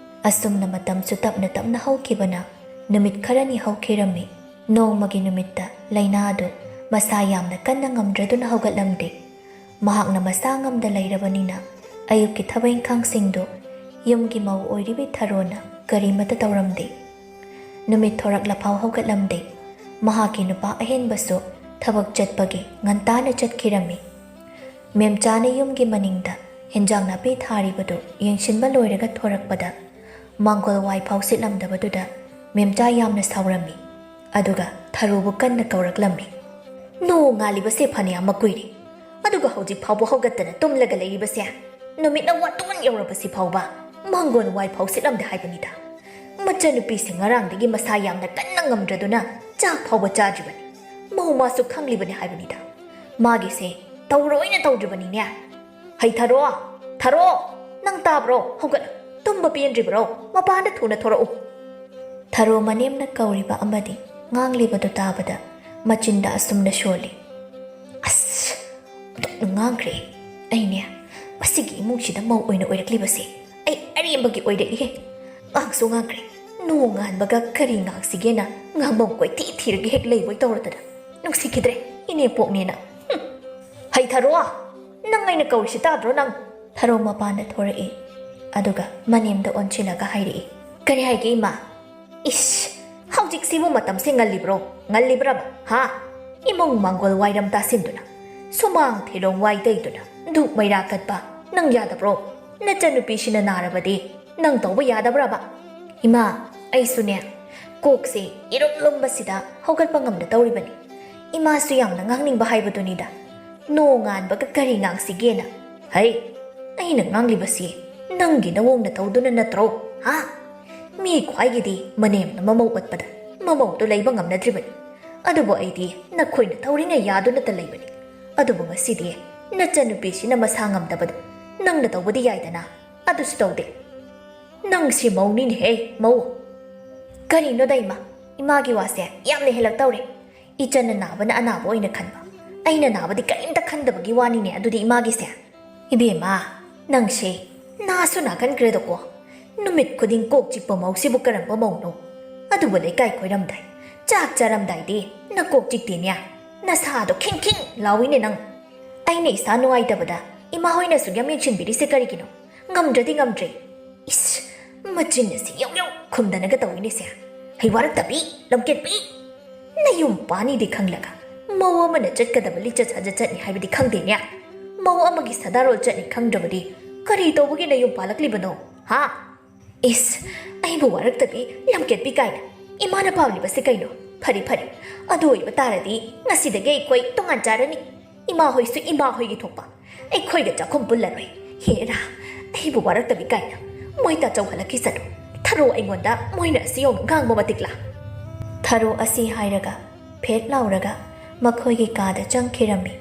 ꯑꯁꯨꯝꯅ ꯃꯇꯝꯁꯨ ꯇꯞꯅ ꯇꯞꯅ ꯍꯧꯈꯤꯕꯅ ꯅꯨꯃꯤꯠ ꯈꯔꯅꯤ ꯍꯧꯈꯤꯔꯝꯃꯤ꯫ ꯅꯣꯡꯃꯒꯤ ꯅꯨꯃꯤꯠꯇ ꯂꯩꯅꯥ ꯑꯗꯨ ꯃꯁꯥ ꯌꯥꯝꯅ ꯀꯟꯅ ꯉꯝꯗ꯭ꯔꯗꯨꯅ ꯍꯧꯒꯠꯂꯝꯗꯦ꯫ ꯃꯍꯥꯛꯅ ꯃꯁꯥ ꯉꯝꯗ ꯂꯩꯔꯕꯅꯤꯅ ꯑꯌꯨꯛꯀꯤ ꯊꯕꯛ ꯏꯪꯈꯥꯡꯁꯤꯡꯗꯨ ꯌꯨꯝꯒꯤ ꯃꯧ ꯑꯣꯏꯔꯤꯕꯤ ꯊꯔꯣꯅ ꯀꯔꯤꯃꯠꯇ ꯇꯧꯔꯝꯗꯦ꯫ ꯅꯨꯃꯤꯠ ꯊꯣꯔꯛꯂꯐꯥꯎ ꯍꯧꯒꯠꯂꯝꯗꯦ꯫ ꯃꯍꯥꯛꯀꯤ ꯅꯨꯄꯥ ꯑꯍꯦꯟꯕꯁꯨ ꯊꯕꯛ ꯆꯠꯄꯒꯤ ꯉꯟꯇꯥꯅ ꯆꯠꯈꯤꯔꯝꯃꯤ꯫ ꯃꯦꯝꯆꯥꯅ ꯌꯨꯝꯒꯤ ꯃꯅꯤꯡꯗ ꯍꯦꯟꯖꯥꯡ ꯅꯥꯄꯤ ꯊꯥꯔꯤꯕꯗꯨ ꯌꯦꯡꯁꯤꯟꯕ ꯂꯣꯏꯔꯒ ꯊꯣꯔꯛꯄꯗ ꯃꯥꯡꯒꯣꯜ ꯋꯥꯏ ꯐꯥꯎ ꯁꯤꯠꯂꯝꯗꯕꯗꯨꯗ ꯃꯦꯝꯆꯥ ꯌꯥꯝꯅ ꯁꯥꯎꯔꯝꯃꯤ꯫ ꯑꯗꯨꯒ ꯊꯔꯣꯕꯨ ꯀꯟꯅ ꯀꯧꯔꯛꯂꯝꯃꯤ꯫ "ꯅꯣꯡ ꯉꯥꯜꯂꯤꯕꯁꯦ ꯐꯅꯌꯥꯝ ꯃꯀꯨꯏꯔꯦ, ꯑꯗꯨꯒ ꯍꯧꯖꯤꯛ ꯐꯥꯎꯕ ꯍꯧꯒꯠꯇꯅ ꯇꯨꯝꯂꯒ ꯂꯩꯔꯤꯕꯁꯦ? ꯅꯨꯃꯤꯠꯅ ꯋꯥꯇꯣꯟ ꯌꯧꯔꯕꯁꯤ ꯐꯥꯎꯕ ꯃꯥꯡꯒꯣꯜ ꯋꯥꯏ ꯐꯥꯎ ꯁꯤꯠꯂꯝꯗꯦ ꯍꯥꯏꯕꯅꯤꯗ꯫ ꯃꯆꯟꯅꯨꯄꯤꯁꯦ ꯉꯔꯥꯡꯗꯒꯤ ꯃꯁꯥ ꯌꯥꯝꯅ ꯀꯟꯅ ꯉꯝꯗ꯭ꯔꯗꯨꯅ ꯆꯥꯛ ꯐꯥꯎꯕ ꯆꯥꯗ꯭ꯔꯤꯕꯅꯤ꯫ ꯃꯧ ꯃꯥꯁꯨ ꯈꯪꯂꯤꯕꯅꯤ ꯍꯥꯏꯕꯅꯤꯗ꯫ ꯃꯥꯒꯤꯁꯦ ꯇꯧꯔꯣꯏꯅ ꯇꯧꯗ꯭ꯔꯤꯕꯅꯤꯅꯦ꯫ ꯍꯩ ꯊꯔꯣ, ꯊꯔꯣ, ꯅꯪ ꯇꯥꯕ꯭ꯔꯣ? ꯍꯧꯒꯠꯂꯨ꯫ ꯇꯨꯝꯕ ꯄꯦꯟꯗ꯭ꯔꯤꯕ꯭ꯔꯣ? ꯃꯄꯥꯟꯗ ꯊꯨꯅ ꯊꯣꯔꯛꯎ꯫" ꯊꯔꯣ ꯃꯅꯦꯝꯅ ꯀꯧꯔꯤꯕ ꯑꯃꯗꯤ ꯉꯥꯡꯂꯤꯕꯗꯨ ꯇꯥꯕꯗ ꯃꯆꯤꯟꯗ ꯑꯁꯨꯝꯅ ꯁꯣꯜꯂꯤ꯫ "ꯑꯁ, ꯑꯗꯨꯝ ꯉꯥꯡꯈ꯭ꯔꯦ꯫ ꯑꯩꯅꯦ, ꯃꯁꯤꯒꯤ ꯏꯃꯨꯡꯁꯤꯗ ꯃꯧ ꯑꯣꯏꯅ ꯑꯣꯏꯔꯛꯂꯤꯕꯁꯦ ꯑꯩ ꯑꯔꯦꯝꯕꯒꯤ ꯑꯣꯏꯔꯛꯏꯍꯦ꯫ ꯉꯥꯡꯁꯨ ꯉꯥꯡꯈ꯭ꯔꯦ꯫ ꯅꯣꯡ ꯉꯥꯟꯕꯒ ꯀꯔꯤ ꯉꯥꯡꯁꯤꯒꯦꯅ ꯉꯥꯡꯐꯝ ꯀꯣꯏꯊꯤ ꯊꯤꯔꯒ ꯍꯦꯛ ꯂꯩꯕꯣꯏ ꯇꯧꯔꯗꯅ꯫ ꯅꯨꯡꯁꯤꯈꯤꯗ꯭ꯔꯦ ꯏꯅꯦꯄꯣꯛꯅꯦꯅ꯫ ꯍꯨꯝ꯫ ꯍꯩ "ꯊꯔꯣ, ꯅꯪ ꯑꯩꯅ ꯀꯧꯔꯤꯁꯤ ꯇꯥꯗ꯭ꯔꯣ ꯅꯪ?" ꯊꯔꯣ ꯃꯄꯥꯟꯗ ꯊꯣꯔꯛꯏ꯫ ꯑꯗꯨꯒ ꯃꯅꯦꯝꯗ ꯑꯣꯟꯁꯤꯜꯂꯒ ꯍꯥꯏꯔꯛꯏ, "ꯀꯔꯤ ꯍꯥꯏꯒꯦ ꯏꯃꯥ?" "ꯏꯁ, ꯍꯧꯖꯤꯛꯁꯤꯕꯨ ꯃꯇꯝꯁꯦ ꯉꯜꯂꯤꯕ꯭ꯔꯣ? ꯉꯜꯂꯤꯕ꯭ꯔꯕ? ꯍꯥ? ꯏꯃꯨꯡ ꯃꯥꯡꯒꯣꯜ ꯋꯥꯏꯔꯝ ꯇꯥꯁꯤꯟꯗꯨꯅ, ꯁꯨꯃꯥꯡ ꯊꯤꯔꯣꯡ ꯋꯥꯏ ꯇꯩꯗꯨꯅ, ꯙꯨꯞ ꯃꯩꯔꯥ ꯀꯠꯄ ꯅꯪ ꯌꯥꯗꯕ꯭ꯔꯣ? ꯅꯆꯟꯅꯨꯄꯤꯁꯤꯅ ꯅꯥꯔꯕꯗꯤ ꯅꯪ ꯇꯧꯕ ꯌꯥꯗꯕ꯭ꯔꯕ?" "ꯏꯃꯥ, ꯑꯩꯁꯨꯅꯦ, ꯀꯣꯛꯁꯦ ꯏꯔꯨꯝ ꯂꯨꯝꯕꯁꯤꯗ ꯍꯧꯒꯠꯄ ꯉꯝꯗ ꯇꯧꯔꯤꯕꯅꯤ꯫ ꯏꯃꯥꯁꯨ ꯌꯥꯝꯅ ꯉꯥꯡꯅꯤꯡꯕ ꯍꯥꯏꯕꯗꯨꯅꯤꯗ꯫ ꯅꯣꯡꯉꯥꯟꯕꯒ ꯀꯔꯤ ꯉꯥꯡꯁꯤꯒꯦꯅ?" "ꯍꯩ, ꯑꯩꯅ ꯉꯥꯡꯂꯤꯕꯁꯤ ꯅꯪꯒꯤ ꯅꯋꯣꯡ ꯅꯇꯧꯗꯨꯅ ꯅꯠꯇ꯭ꯔꯣ? ꯍꯥ? ꯃꯤ ꯈ꯭ꯋꯥꯏꯒꯤꯗꯤ ꯃꯅꯦꯝꯅ ꯃꯃꯧ ꯑꯣꯠꯄꯗ ꯃꯃꯧꯗꯨ ꯂꯩꯕ ꯉꯝꯅꯗ꯭ꯔꯤꯕꯅꯤ꯫ ꯑꯗꯨꯕꯨ ꯑꯩꯗꯤ ꯅꯈꯣꯏꯅ ꯇꯧꯔꯤꯉꯩ ꯌꯥꯗꯨꯅꯇ ꯂꯩꯕꯅꯤ꯫ ꯑꯗꯨꯕꯨ ꯉꯁꯤꯗꯤ ꯅꯆꯟꯅꯨꯄꯤꯁꯤꯅ ꯃꯁꯥ ꯉꯝꯗꯕꯗꯨ ꯅꯪꯅ ꯇꯧꯕꯗꯤ ꯌꯥꯏꯗꯅ, ꯑꯗꯨꯁꯨ ꯇꯧꯗꯦ꯫ ꯅꯪꯁꯤ ꯃꯧꯅꯤꯅꯦꯍꯦ, ꯃꯧ!" "ꯀꯔꯤꯅꯣꯗ ꯏꯃꯥ, ꯏꯃꯥꯒꯤ ꯋꯥꯁꯦ ꯌꯥꯝꯅ ꯍꯦꯜꯂꯛꯇꯧꯔꯦ꯫ ꯏꯆꯟꯅ ꯅꯥꯕꯅ ꯑꯅꯥꯕ ꯑꯣꯏꯅ ꯈꯟꯕ, ꯑꯩꯅ ꯅꯥꯕꯗꯤ ꯀꯔꯤꯝꯇ ꯈꯟꯗꯕꯒꯤ ꯋꯥꯅꯤꯅꯦ ꯑꯗꯨꯗꯤ ꯏꯃꯥꯒꯤꯁꯦ꯫ ꯏꯕꯦꯝꯃ, ꯅꯪꯁꯦ ꯅꯥꯁꯨ ꯅꯥꯒꯟꯈ꯭ꯔꯦꯗꯀꯣ꯫ ꯅꯨꯃꯤꯠ ꯈꯨꯗꯤꯡ ꯀꯣꯛ ꯆꯤꯛꯄ ꯃꯧꯁꯤꯕꯨ ꯀꯔꯝꯕ ꯃꯧꯅꯣ? ꯑꯗꯨꯕꯨ ꯂꯩꯀꯥꯏ ꯀꯣꯏꯔꯝꯗꯥꯏ, ꯆꯥꯛ ꯆꯥꯔꯝꯗꯥꯏꯗꯤ ꯅꯀꯣꯛ ꯆꯤꯛꯇꯦꯅꯦ꯫ ꯅꯁꯥꯗꯣ ꯈꯤꯡ ꯈꯤꯡ ꯂꯥꯎꯏꯅꯦ ꯅꯪ꯫ ꯑꯩꯅ ꯏꯁꯥ ꯅꯨꯡꯉꯥꯏꯇꯕꯗ ꯏꯃꯥ ꯍꯣꯏꯅ ꯑꯁꯨꯛ ꯌꯥꯝ ꯌꯦꯡꯁꯤꯟꯕꯤꯔꯤꯁꯦ ꯀꯔꯤꯒꯤꯅꯣ? ꯉꯝꯗ꯭ꯔꯗꯤ ꯉꯝꯗ꯭ꯔꯦ꯫ ꯏꯁ, ꯃꯆꯤꯟ ꯑꯁꯤ ꯌꯧ ꯌꯧ ꯈꯨꯝꯗꯅꯒ ꯇꯧꯏꯅꯦꯁꯦ꯫ ꯍꯩ ꯋꯥꯔꯛꯇꯕꯤ, ꯂꯝꯀꯦꯠꯄꯤ! ꯅꯌꯨꯝ ꯄꯥꯅꯤꯗꯤ ꯈꯪꯂꯒ ꯃꯧ ꯑꯃꯅ ꯆꯠꯀꯗꯕ ꯂꯤꯆꯠ ꯁꯥꯖꯠ ꯆꯠꯅꯤ ꯍꯥꯏꯕꯗꯤ ꯈꯪꯗꯦꯅꯦ꯫ ꯃꯧ ꯑꯃꯒꯤ ꯁꯗꯥꯔꯣꯜ ꯆꯠꯅꯤ ꯈꯪꯗ꯭ꯔꯕꯗꯤ ꯀꯔꯤ ꯇꯧꯕꯒꯤ ꯅꯌꯨꯝ ꯄꯥꯜꯂꯛꯂꯤꯕꯅꯣ, ꯍꯥ? ꯏꯁ, ꯑꯩꯕꯨ ꯋꯥꯔꯛꯇꯕꯤ, ꯂꯝꯀꯦꯠꯄꯤ ꯀꯥꯏꯅ꯫ ꯏꯃꯥꯅ ꯄꯥꯝꯂꯤꯕꯁꯤ ꯀꯩꯅꯣ? ꯐꯔꯦ, ꯐꯔꯦ, ꯑꯗꯨ ꯑꯣꯏꯕ ꯇꯥꯔꯗꯤ ꯉꯁꯤꯗꯒꯤ ꯑꯩꯈꯣꯏ ꯇꯣꯉꯥꯟ ꯆꯥꯔꯅꯤ꯫ ꯏꯃꯥ ꯍꯣꯏꯁꯨ ꯏꯃꯥ ꯍꯣꯏꯒꯤ ꯊꯣꯛꯄ, ꯑꯩꯈꯣꯏꯒ ꯆꯥꯛꯈꯨꯝ ꯄꯨꯜꯂꯔꯣꯏ꯫ ꯍꯦꯔꯥ, ꯑꯩꯕꯨ ꯋꯥꯔꯛꯇꯕꯤ ꯀꯥꯏꯅ꯫ ꯃꯣꯏ ꯇꯥꯆꯧꯍꯜꯂꯛꯈꯤꯁꯅꯨ꯫ ꯊꯔꯣ ꯑꯩꯉꯣꯟꯗ ꯃꯣꯏꯅ ꯑꯁꯤ ꯌꯧꯅ ꯉꯥꯡꯕ ꯃꯇꯤꯛꯂꯥ?" ꯊꯔꯣ ꯑꯁꯤ ꯍꯥꯏꯔꯒ ꯐꯦꯠ ꯂꯥꯎꯔꯒ ꯃꯈꯣꯏꯒꯤ ꯀꯥꯗ ꯆꯪꯈꯤꯔꯝꯃꯤ꯫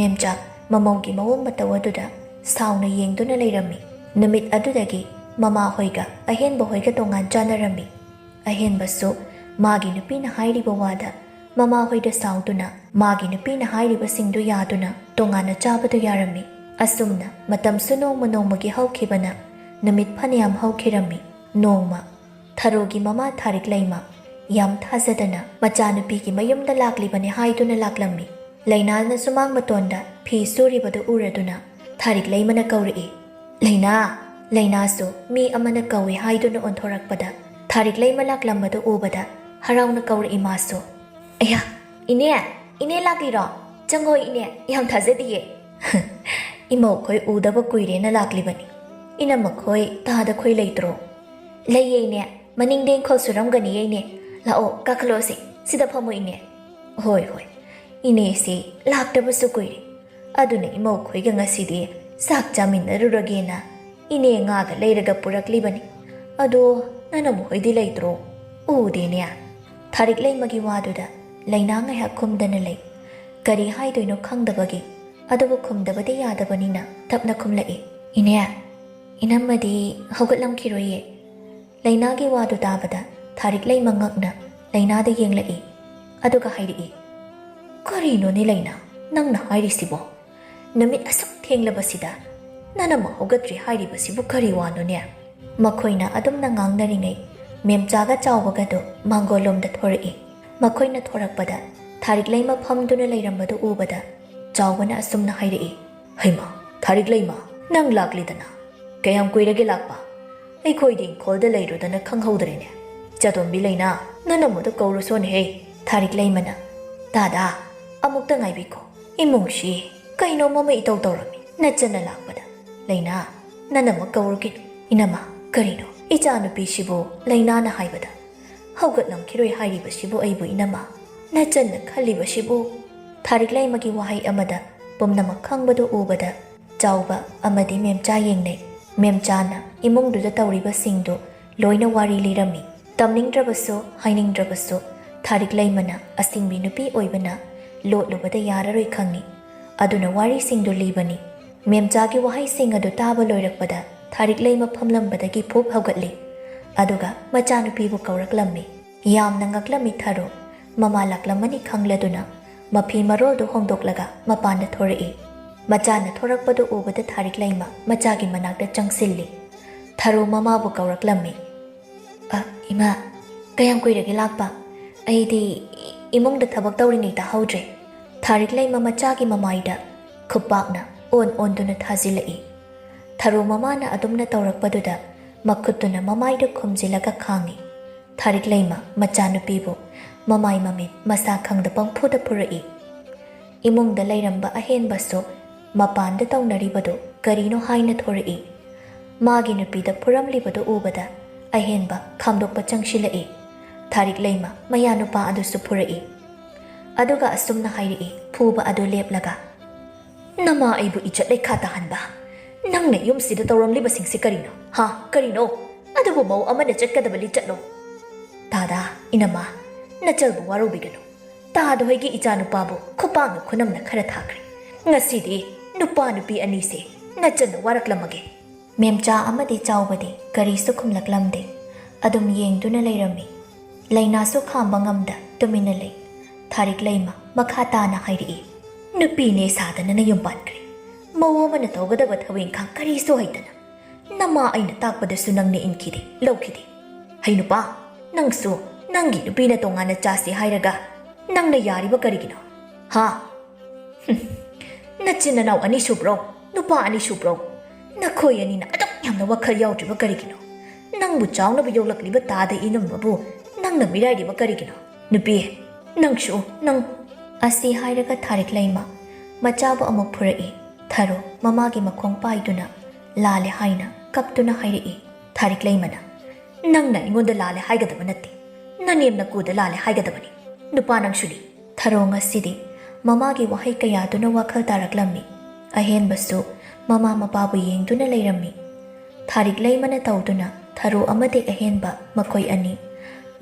ꯃꯦꯝꯆꯥ ꯃꯃꯧꯒꯤ ꯃꯑꯣꯡ ꯃꯇꯧ ꯑꯗꯨꯗ ꯁꯥꯎꯅ ꯌꯦꯡꯗꯨꯅ ꯂꯩꯔꯝꯃꯤ꯫ ꯅꯨꯃꯤꯠ ꯑꯗꯨꯗꯒꯤ ꯃꯃꯥ ꯍꯣꯏꯒ ꯑꯍꯦꯟꯕ ꯍꯣꯏꯒ ꯇꯣꯉꯥꯟ ꯆꯥꯅꯔꯝꯃꯤ꯫ ꯑꯍꯦꯟꯕꯁꯨ ꯃꯥꯒꯤ ꯅꯨꯄꯤꯅ ꯍꯥꯏꯔꯤꯕ ꯋꯥꯗ ꯃꯃꯥ ꯍꯣꯏꯗ ꯁꯥꯎꯗꯨꯅ, ꯃꯥꯒꯤ ꯅꯨꯄꯤꯅ ꯍꯥꯏꯔꯤꯕꯁꯤꯡꯗꯨ ꯌꯥꯗꯨꯅ ꯇꯣꯉꯥꯟꯅ ꯆꯥꯕꯗꯨ ꯌꯥꯔꯝꯃꯤ꯫ ꯑꯁꯨꯝꯅ ꯃꯇꯝꯁꯨ ꯅꯣꯡꯃ ꯅꯣꯡꯃꯒꯤ ꯍꯧꯈꯤꯕꯅ ꯅꯨꯃꯤꯠ ꯐꯅꯌꯥꯝ ꯍꯧꯈꯤꯔꯝꯃꯤ꯫ ꯅꯣꯡꯃ ꯊꯔꯣꯒꯤ ꯃꯃꯥ ꯊꯥꯔꯤꯛ ꯂꯩꯃ ꯌꯥꯝ ꯊꯥꯖꯗꯅ ꯃꯆꯥꯅꯨꯄꯤꯒꯤ ꯃꯌꯨꯝꯗ ꯂꯥꯛꯂꯤꯕꯅꯤ ꯍꯥꯏꯗꯨꯅ ꯂꯥꯛꯂꯝꯃꯤ꯫ ꯂꯩꯅꯥꯅ ꯁꯨꯃꯥꯡ ꯃꯇꯣꯟꯗ ꯐꯤ ꯁꯨꯔꯤꯕꯗꯨ ꯎꯔꯗꯨꯅ ꯊꯥꯔꯤꯛ ꯂꯩꯃꯅ ꯀꯧꯔꯛꯏ꯫ "ꯂꯩꯅꯥ!" ꯂꯩꯅꯥꯁꯨ ꯃꯤ ꯑꯃꯅ ꯀꯧꯏ ꯍꯥꯏꯗꯨꯅ ꯑꯣꯟꯊꯣꯔꯛꯄꯗ ꯊꯥꯔꯤꯛ ꯂꯩꯃ ꯂꯥꯛꯂꯝꯕꯗꯨ ꯎꯕꯗ ꯍꯔꯥꯎꯅ ꯀꯧꯔꯛꯏ ꯃꯥꯁꯨ꯫ "ꯑꯌꯥ! ꯏꯅꯦ! ꯏꯅꯦ ꯂꯥꯛꯂꯤꯔꯣ? ꯆꯪꯉꯣ ꯏꯅꯦ, ꯌꯥꯝ ꯊꯥꯖꯗꯤꯌꯦ꯫" "ꯏꯃꯧꯈꯣꯏ ꯎꯗꯕ ꯀꯨꯏꯔꯦꯅ ꯂꯥꯛꯂꯤꯕꯅꯤ꯫ ꯏꯅꯝꯃꯈꯣꯏ ꯇꯥꯗꯈꯣꯏ ꯂꯩꯇ꯭ꯔꯣ?" "ꯂꯩꯌꯦ ꯏꯅꯦ, ꯃꯅꯤꯡꯗ ꯏꯪꯈꯣꯜ ꯁꯨꯔꯝꯒꯅꯤꯌꯦ ꯏꯅꯦ꯫ ꯂꯥꯛꯑꯣ, ꯀꯥꯈꯠꯂꯛꯑꯣꯁꯦ, ꯁꯤꯗ ꯐꯝꯃꯣ ꯏꯅꯦ꯫" "ꯍꯣꯏ ꯍꯣꯏ, ꯏꯅꯦꯁꯤ ꯂꯥꯛꯇꯕꯁꯨ ꯀꯨꯏꯔꯦ꯫ ꯑꯗꯨꯅ ꯏꯃꯧꯈꯣꯏꯒ ꯉꯁꯤꯗꯤ ꯆꯥꯛ ꯆꯥꯃꯤꯟꯅꯔꯨꯔꯒꯦꯅ ꯏꯅꯦ ꯉꯥꯒ ꯂꯩꯔꯒ ꯄꯨꯔꯛꯂꯤꯕꯅꯤ꯫ ꯑꯗꯣ ꯅꯅꯝꯃꯍꯣꯏꯗꯤ ꯂꯩꯇ꯭ꯔꯣ? ꯎꯗꯦꯅꯦ꯫" ꯊꯥꯔꯤꯛ ꯂꯩꯃꯒꯤ ꯋꯥꯗꯨꯗ ꯂꯩꯅꯥ ꯉꯥꯏꯍꯥꯛ ꯈꯨꯝꯗꯅ ꯂꯩ꯫ ꯀꯔꯤ ꯍꯥꯏꯗꯣꯏꯅꯣ ꯈꯪꯗꯕꯒꯤ, ꯑꯗꯨꯕꯨ ꯈꯨꯝꯗꯕꯗꯤ ꯌꯥꯗꯕꯅꯤꯅ ꯇꯞꯅ ꯈꯨꯝꯂꯛꯏ꯫ "ꯏꯅꯦ, ꯏꯅꯝꯃꯗꯤ ꯍꯧꯒꯠꯂꯝꯈꯤꯔꯣꯏꯌꯦ꯫" ꯂꯩꯅꯥꯒꯤ ꯋꯥꯗꯨ ꯇꯥꯕꯗ ꯊꯥꯔꯤꯛ ꯂꯩꯃ ꯉꯛꯅ ꯂꯩꯅꯥꯗ ꯌꯦꯡꯂꯛꯏ꯫ ꯑꯗꯨꯒ ꯍꯥꯏꯔꯛꯏ, "ꯀꯔꯤꯅꯣꯅꯦ ꯂꯩꯅꯥ, ꯅꯪꯅ ꯍꯥꯏꯔꯤꯁꯤꯕꯣ? ꯅꯨꯃꯤꯠ ꯑꯁꯨꯛ ꯊꯦꯡꯂꯕꯁꯤꯗ ꯅꯅꯝꯃ ꯍꯧꯒꯠꯇ꯭ꯔꯤ ꯍꯥꯏꯔꯤꯕꯁꯤꯕꯨ ꯀꯔꯤ ꯋꯥꯅꯣꯅꯦ?" ꯃꯈꯣꯏꯅ ꯑꯗꯨꯝꯅ ꯉꯥꯡꯅꯔꯤꯉꯩ ꯃꯦꯝꯆꯥꯒ ꯆꯥꯎꯕꯒꯗꯨ ꯃꯥꯡꯒꯣꯜꯂꯣꯝꯗ ꯊꯣꯔꯛꯏ꯫ ꯃꯈꯣꯏꯅ ꯊꯣꯔꯛꯄꯗ ꯊꯥꯔꯤꯛ ꯂꯩꯃ ꯐꯝꯗꯨꯅ ꯂꯩꯔꯝꯕꯗꯨ ꯎꯕꯗ ꯆꯥꯎꯕꯅ ꯑꯁꯨꯝꯅ ꯍꯥꯏꯔꯛꯏ, "ꯍꯩꯃꯥ, ꯊꯥꯔꯤꯛ ꯂꯩꯃ, ꯅꯪ ꯂꯥꯛꯂꯤꯗꯅ? ꯀꯌꯥꯝ ꯀꯨꯏꯔꯒꯦ ꯂꯥꯛꯄ? ꯑꯩꯈꯣꯏꯗꯤ ꯏꯪꯈꯣꯜꯗ ꯂꯩꯔꯨꯗꯅ ꯈꯪꯍꯧꯗ꯭ꯔꯦꯅꯦ꯫ ꯆꯥꯇꯣꯝꯕꯤ ꯂꯩꯅꯥ, ꯅꯅꯝꯃꯗꯣ ꯀꯧꯔꯨꯁꯣꯅꯦꯍꯦ꯫" ꯊꯥꯔꯤꯛ ꯂꯩꯃꯅ, "ꯇꯥꯗꯥ, ꯑꯃꯨꯛꯇ ꯉꯥꯏꯕꯤꯈꯣ꯫ ꯏꯃꯨꯡꯁꯤ ꯀꯩꯅꯣꯝ ꯑꯃ ꯏꯇꯧ ꯇꯧꯔꯝꯃꯤ꯫ ꯅꯆꯟꯅ ꯂꯥꯛꯄꯗ꯫ ꯂꯩꯅꯥ, ꯅꯅꯝꯃ ꯀꯧꯔꯨꯒꯤꯅꯨ꯫" "ꯏꯅꯝꯃ, ꯀꯔꯤꯅꯣ? ꯏꯆꯥꯅꯨꯄꯤꯁꯤꯕꯨ ꯂꯩꯅꯥꯅ ꯍꯥꯏꯕꯗ ꯍꯧꯒꯠꯂꯝꯈꯤꯔꯣꯏ ꯍꯥꯏꯔꯤꯕꯁꯤꯕꯨ ꯑꯩꯕꯨ ꯏꯅꯝꯃ? ꯅꯆꯟꯅ ꯈꯜꯂꯤꯕꯁꯤꯕꯨ?" ꯊꯥꯔꯤꯛ ꯂꯩꯃꯒꯤ ꯋꯥꯍꯩ ꯑꯃꯗ ꯄꯨꯝꯅꯃꯛ ꯈꯪꯕꯗꯨ ꯎꯕꯗ ꯆꯥꯎꯕ ꯑꯃꯗꯤ ꯃꯦꯝꯆꯥ ꯌꯦꯡꯅꯩ꯫ ꯃꯦꯝꯆꯥꯅ ꯏꯃꯨꯡꯗꯨꯗ ꯇꯧꯔꯤꯕꯁꯤꯡꯗꯨ ꯂꯣꯏꯅ ꯋꯥꯔꯤ ꯂꯤꯔꯝꯃꯤ꯫ ꯇꯝꯅꯤꯡꯗ꯭ꯔꯕꯁꯨ, ꯍꯥꯏꯅꯤꯡꯗ꯭ꯔꯕꯁꯨ, ꯊꯥꯔꯤꯛ ꯂꯩꯃꯅ ꯑꯁꯤꯡꯕꯤ ꯅꯨꯄꯤ ꯑꯣꯏꯕꯅ ꯂꯣꯠꯂꯨꯕꯗ ꯌꯥꯔꯔꯣꯏ ꯈꯪꯏ꯫ ꯑꯗꯨꯅ ꯋꯥꯔꯤꯁꯤꯡꯗꯨ ꯂꯤꯕꯅꯤ꯫ ꯃꯦꯝꯆꯥꯒꯤ ꯋꯥꯍꯩꯁꯤꯡ ꯑꯗꯨ ꯇꯥꯕ ꯂꯣꯏꯔꯛꯄꯗ ꯊꯥꯔꯤꯛ ꯂꯩꯃ ꯐꯝꯂꯝꯕꯗꯒꯤ ꯐꯨꯞ ꯍꯧꯒꯠꯂꯤ꯫ ꯑꯗꯨꯒ ꯃꯆꯥꯅꯨꯄꯤꯕꯨ ꯀꯧꯔꯛꯂꯝꯃꯤ꯫ ꯌꯥꯝꯅ ꯉꯛꯂꯝꯃꯤ ꯊꯔꯣ꯫ ꯃꯃꯥ ꯂꯥꯛꯂꯝꯃꯅꯤ ꯈꯪꯂꯗꯨꯅ ꯃꯐꯤ ꯃꯔꯣꯜꯗꯨ ꯍꯣꯡꯗꯣꯛꯂꯒ ꯃꯄꯥꯟꯗ ꯊꯣꯔꯛꯏ꯫ ꯃꯆꯥꯅ ꯊꯣꯔꯛꯄꯗꯨ ꯎꯕꯗ ꯊꯥꯔꯤꯛ ꯂꯩꯃ ꯃꯆꯥꯒꯤ ꯃꯅꯥꯛꯇ ꯆꯪꯁꯤꯜꯂꯤ꯫ ꯊꯔꯣ ꯃꯃꯥꯕꯨ ꯀꯧꯔꯛꯂꯝꯃꯤ꯫ "ꯑ, ꯏꯃꯥ, ꯀꯌꯥꯝ ꯀꯨꯏꯔꯒꯦ ꯂꯥꯛꯄ? ꯑꯩꯗꯤ ꯏꯃꯨꯡꯗ ꯊꯕꯛ ꯇꯧꯔꯤꯉꯩ ꯇꯥꯍꯧꯗ꯭ꯔꯦ꯫" ꯊꯥꯔꯤꯛ ꯂꯩꯃ ꯃꯆꯥꯒꯤ ꯃꯃꯥꯏꯗ ꯈꯨꯄꯥꯛꯅ ꯑꯣꯟ ꯑꯣꯟꯗꯨꯅ ꯊꯥꯖꯤꯜꯂꯛꯏ꯫ ꯊꯔꯣ ꯃꯃꯥꯅ ꯑꯗꯨꯝꯅ ꯇꯧꯔꯛꯄꯗꯨꯗ ꯃꯈꯨꯠꯇꯨꯅ ꯃꯃꯥꯏꯗ ꯈꯨꯝꯖꯤꯜꯂꯒ ꯈꯥꯡꯉꯤ꯫ ꯊꯥꯔꯤꯛꯂꯩꯃ ꯃꯆꯥꯅꯨꯄꯤꯕꯨ ꯃꯃꯥꯏ ꯃꯃꯤꯠ ꯃꯁꯥ ꯈꯪꯗ ꯄꯪꯐꯨꯗ ꯐꯨꯔꯛꯏ꯫ ꯏꯃꯨꯡꯗ ꯂꯩꯔꯝꯕ ꯑꯍꯦꯟꯕꯁꯨ ꯃꯄꯥꯟꯗ ꯇꯧꯅꯔꯤꯕꯗꯨ ꯀꯔꯤꯅꯣ ꯍꯥꯏꯅ ꯊꯣꯔꯛꯏ꯫ ꯃꯥꯒꯤ ꯅꯨꯄꯤꯗ ꯐꯨꯔꯝꯂꯤꯕꯗꯨ ꯎꯕꯗ ꯑꯍꯦꯟꯕ ꯈꯥꯝꯗꯣꯛꯄ ꯆꯪꯁꯤꯜꯂꯛꯏ꯫ ꯊꯥꯔꯤꯛꯂꯩꯃ ꯃꯌꯥꯅꯨꯄꯥ ꯑꯗꯨꯁꯨ ꯐꯨꯔꯛꯏ꯫ ꯑꯗꯨꯒ ꯑꯁꯨꯝꯅ ꯍꯥꯏꯔꯛꯏ, ꯐꯨꯕ ꯑꯗꯨ ꯂꯦꯞꯂꯒ, "ꯅꯃꯥ ꯑꯩꯕꯨ ꯏꯖꯠ ꯂꯩꯈꯥ ꯇꯥꯍꯟꯕ! ꯅꯪꯅ ꯌꯨꯝꯁꯤꯗ ꯇꯧꯔꯝꯂꯤꯕꯁꯤꯡꯁꯤ ꯀꯔꯤꯅꯣ? ꯍꯥ? ꯀꯔꯤꯅꯣ? ꯑꯗꯨꯕꯨ ꯃꯧ ꯑꯃꯅ ꯆꯠꯀꯗꯕ ꯂꯤꯆꯠꯂꯣ?" "ꯇꯥꯗꯥ, ꯏꯅꯝꯃ, ꯅꯆꯜꯕꯨ ꯋꯥꯔꯧꯕꯤꯒꯅꯨ꯫ ꯇꯥꯗ ꯍꯣꯏꯒꯤ ꯏꯆꯥꯅꯨꯄꯥꯕꯨ ꯈꯨꯄꯥꯛꯅ ꯈꯨꯅꯝꯅ ꯈꯔ ꯊꯥꯈ꯭ꯔꯦ꯫ ꯉꯁꯤꯗꯤ ꯅꯨꯄꯥ ꯅꯨꯄꯤ ꯑꯅꯤꯁꯦ ꯅꯆꯟꯅ ꯋꯥꯔꯛꯂꯝꯃꯒꯦ꯫" ꯃꯦꯝꯆꯥ ꯑꯃꯗꯤ ꯆꯥꯎꯕꯗꯤ ꯀꯔꯤꯁꯨ ꯈꯨꯝꯂꯛꯂꯝꯗꯦ꯫ ꯑꯗꯨꯝ ꯌꯦꯡꯗꯨꯅ ꯂꯩꯔꯝꯃꯤ꯫ ꯂꯩꯅꯥꯁꯨ ꯈꯥꯝꯕ ꯉꯝꯗ ꯇꯨꯃꯤꯟꯅ ꯂꯩ꯫ ꯊꯥꯔꯤꯛꯂꯩꯃ ꯃꯈꯥ ꯇꯥꯅ ꯍꯥꯏꯔꯛꯏ, "ꯅꯨꯄꯤꯅꯦ ꯁꯥꯗꯅ ꯅꯌꯨꯝ ꯄꯥꯟꯈ꯭ꯔꯦ꯫ ꯃꯧ ꯑꯃꯅ ꯇꯧꯒꯗꯕ ꯊꯕꯛ ꯏꯪꯈꯥꯡ ꯀꯔꯤꯁꯨ ꯍꯩꯇꯅ꯫ ꯅꯃꯥ ꯑꯩꯅ ꯇꯥꯛꯄꯗꯁꯨ ꯅꯪꯅ ꯏꯟꯈꯤꯗꯦ, ꯂꯧꯈꯤꯗꯦ꯫ ꯍꯩ ꯅꯨꯄꯥ, ꯅꯪꯁꯨ ꯅꯪꯒꯤ ꯅꯨꯄꯤꯅ ꯇꯣꯉꯥꯟꯅ ꯆꯥꯁꯤ ꯍꯥꯏꯔꯒ ꯅꯪꯅ ꯌꯥꯔꯤꯕ ꯀꯔꯤꯒꯤꯅꯣ? ꯍꯥ? ꯍꯨꯝ, ꯅꯆꯤꯟ ꯅꯅꯥꯎ ꯑꯅꯤ ꯁꯨꯕ꯭ꯔꯣ? ꯅꯨꯄꯥ ꯑꯅꯤ ꯁꯨꯕ꯭ꯔꯣ? ꯅꯈꯣꯏ ꯑꯅꯤꯅ ꯑꯗꯨꯛ ꯌꯥꯝꯅ ꯋꯥꯈꯜ ꯌꯥꯎꯗ꯭ꯔꯤꯕ ꯀꯔꯤꯒꯤꯅꯣ? ꯅꯪꯕꯨ ꯆꯥꯎꯅꯕ ꯌꯣꯛꯂꯛꯂꯤꯕ ꯇꯥꯗ ꯏꯅꯝꯃꯕꯨ ꯅꯪꯅ ꯃꯤꯔꯥꯏꯔꯤꯕ ꯀꯔꯤꯒꯤꯅꯣ? ꯅꯨꯄꯤ, ꯅꯪꯁꯨ, ꯅꯪ꯫" ꯑꯁꯤ ꯍꯥꯏꯔꯒ ꯊꯥꯔꯤꯛꯂꯩꯃ ꯃꯆꯥꯕꯨ ꯑꯃꯨꯛ ꯐꯨꯔꯛꯏ꯫ ꯊꯔꯣ ꯃꯃꯥꯒꯤ ꯃꯈꯣꯡ ꯄꯥꯏꯗꯨꯅ ꯂꯥꯜꯂꯦ ꯍꯥꯏꯅ ꯀꯞꯇꯨꯅ ꯍꯥꯏꯔꯛꯏ꯫ ꯊꯥꯔꯤꯛꯂꯩꯃꯅ, "ꯅꯪꯅ ꯑꯩꯉꯣꯟꯗ ꯂꯥꯜꯂꯦ ꯍꯥꯏꯒꯗꯕ ꯅꯠꯇꯦ, ꯅꯅꯦꯝ ꯅꯀꯨꯗ ꯂꯥꯜꯂꯦ ꯍꯥꯏꯒꯗꯕꯅꯤ꯫ ꯅꯨꯄꯥ ꯅꯪꯁꯨꯅꯤ꯫" ꯊꯔꯣ ꯉꯁꯤꯗꯤ ꯃꯃꯥꯒꯤ ꯋꯥꯍꯩ ꯀꯌꯥꯗꯨꯅ ꯋꯥꯈꯜ ꯇꯥꯔꯛꯂꯝꯃꯤ꯫ ꯑꯍꯦꯟꯕꯁꯨ ꯃꯃꯥ ꯃꯄꯥꯕꯨ ꯌꯦꯡꯗꯨꯅ ꯂꯩꯔꯝꯃꯤ꯫ ꯊꯥꯔꯤꯛꯂꯩꯃꯅ ꯇꯧꯗꯨꯅ ꯊꯔꯣ ꯑꯃꯗꯤ ꯑꯍꯦꯟꯕ ꯃꯈꯣꯏ ꯑꯅꯤ,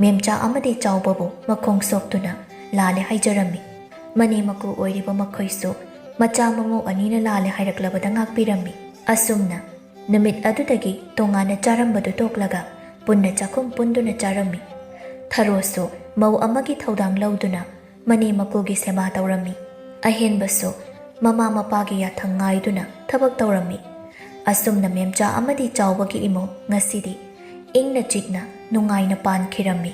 ꯃꯦꯝꯆꯥ ꯑꯃꯗꯤ ꯆꯥꯎꯕꯕꯨ ꯃꯈꯣꯡ ꯁꯣꯛꯇꯨꯅ ꯂꯥꯜꯂꯦ ꯍꯥꯏꯖꯔꯝꯃꯤ꯫ ꯃꯅꯦ ꯃꯀꯨ ꯑꯣꯏꯔꯤꯕ ꯃꯈꯣꯏꯁꯨ ꯃꯆꯥ ꯃꯃꯧ ꯑꯅꯤꯅ ꯂꯥꯜꯂꯦ ꯍꯥꯏꯔꯛꯂꯕꯗ ꯉꯥꯛꯄꯤꯔꯝꯃꯤ꯫ ꯑꯁꯨꯝꯅ ꯅꯨꯃꯤꯠ ꯑꯗꯨꯗꯒꯤ ꯇꯣꯉꯥꯟꯅ ꯆꯥꯔꯝꯕꯗꯨ ꯇꯣꯛꯂꯒ ꯄꯨꯟꯅ ꯆꯥꯛꯈꯨꯝ ꯄꯨꯟꯗꯨꯅ ꯆꯥꯔꯝꯃꯤ꯫ ꯊꯔꯣꯁꯨ ꯃꯧ ꯑꯃꯒꯤ ꯊꯧꯗꯥꯡ ꯂꯧꯗꯨꯅ ꯃꯅꯦ ꯃꯀꯨꯒꯤ ꯁꯦꯕꯥ ꯇꯧꯔꯝꯃꯤ꯫ ꯑꯍꯦꯟꯕꯁꯨ ꯃꯃꯥ ꯃꯄꯥꯒꯤ ꯌꯥꯊꯪ ꯉꯥꯏꯗꯨꯅ ꯊꯕꯛ ꯇꯧꯔꯝꯃꯤ꯫ ꯑꯁꯨꯝꯅ ꯃꯦꯝꯆꯥ ꯑꯃꯗꯤ ꯆꯥꯎꯕꯒꯤ ꯏꯃꯨꯡ ꯉꯁꯤꯗꯤ ꯏꯪꯅ ꯆꯤꯛꯅ ꯅꯨꯡꯉꯥꯏꯅ ꯄꯥꯟꯈꯤꯔꯝꯃꯤ꯫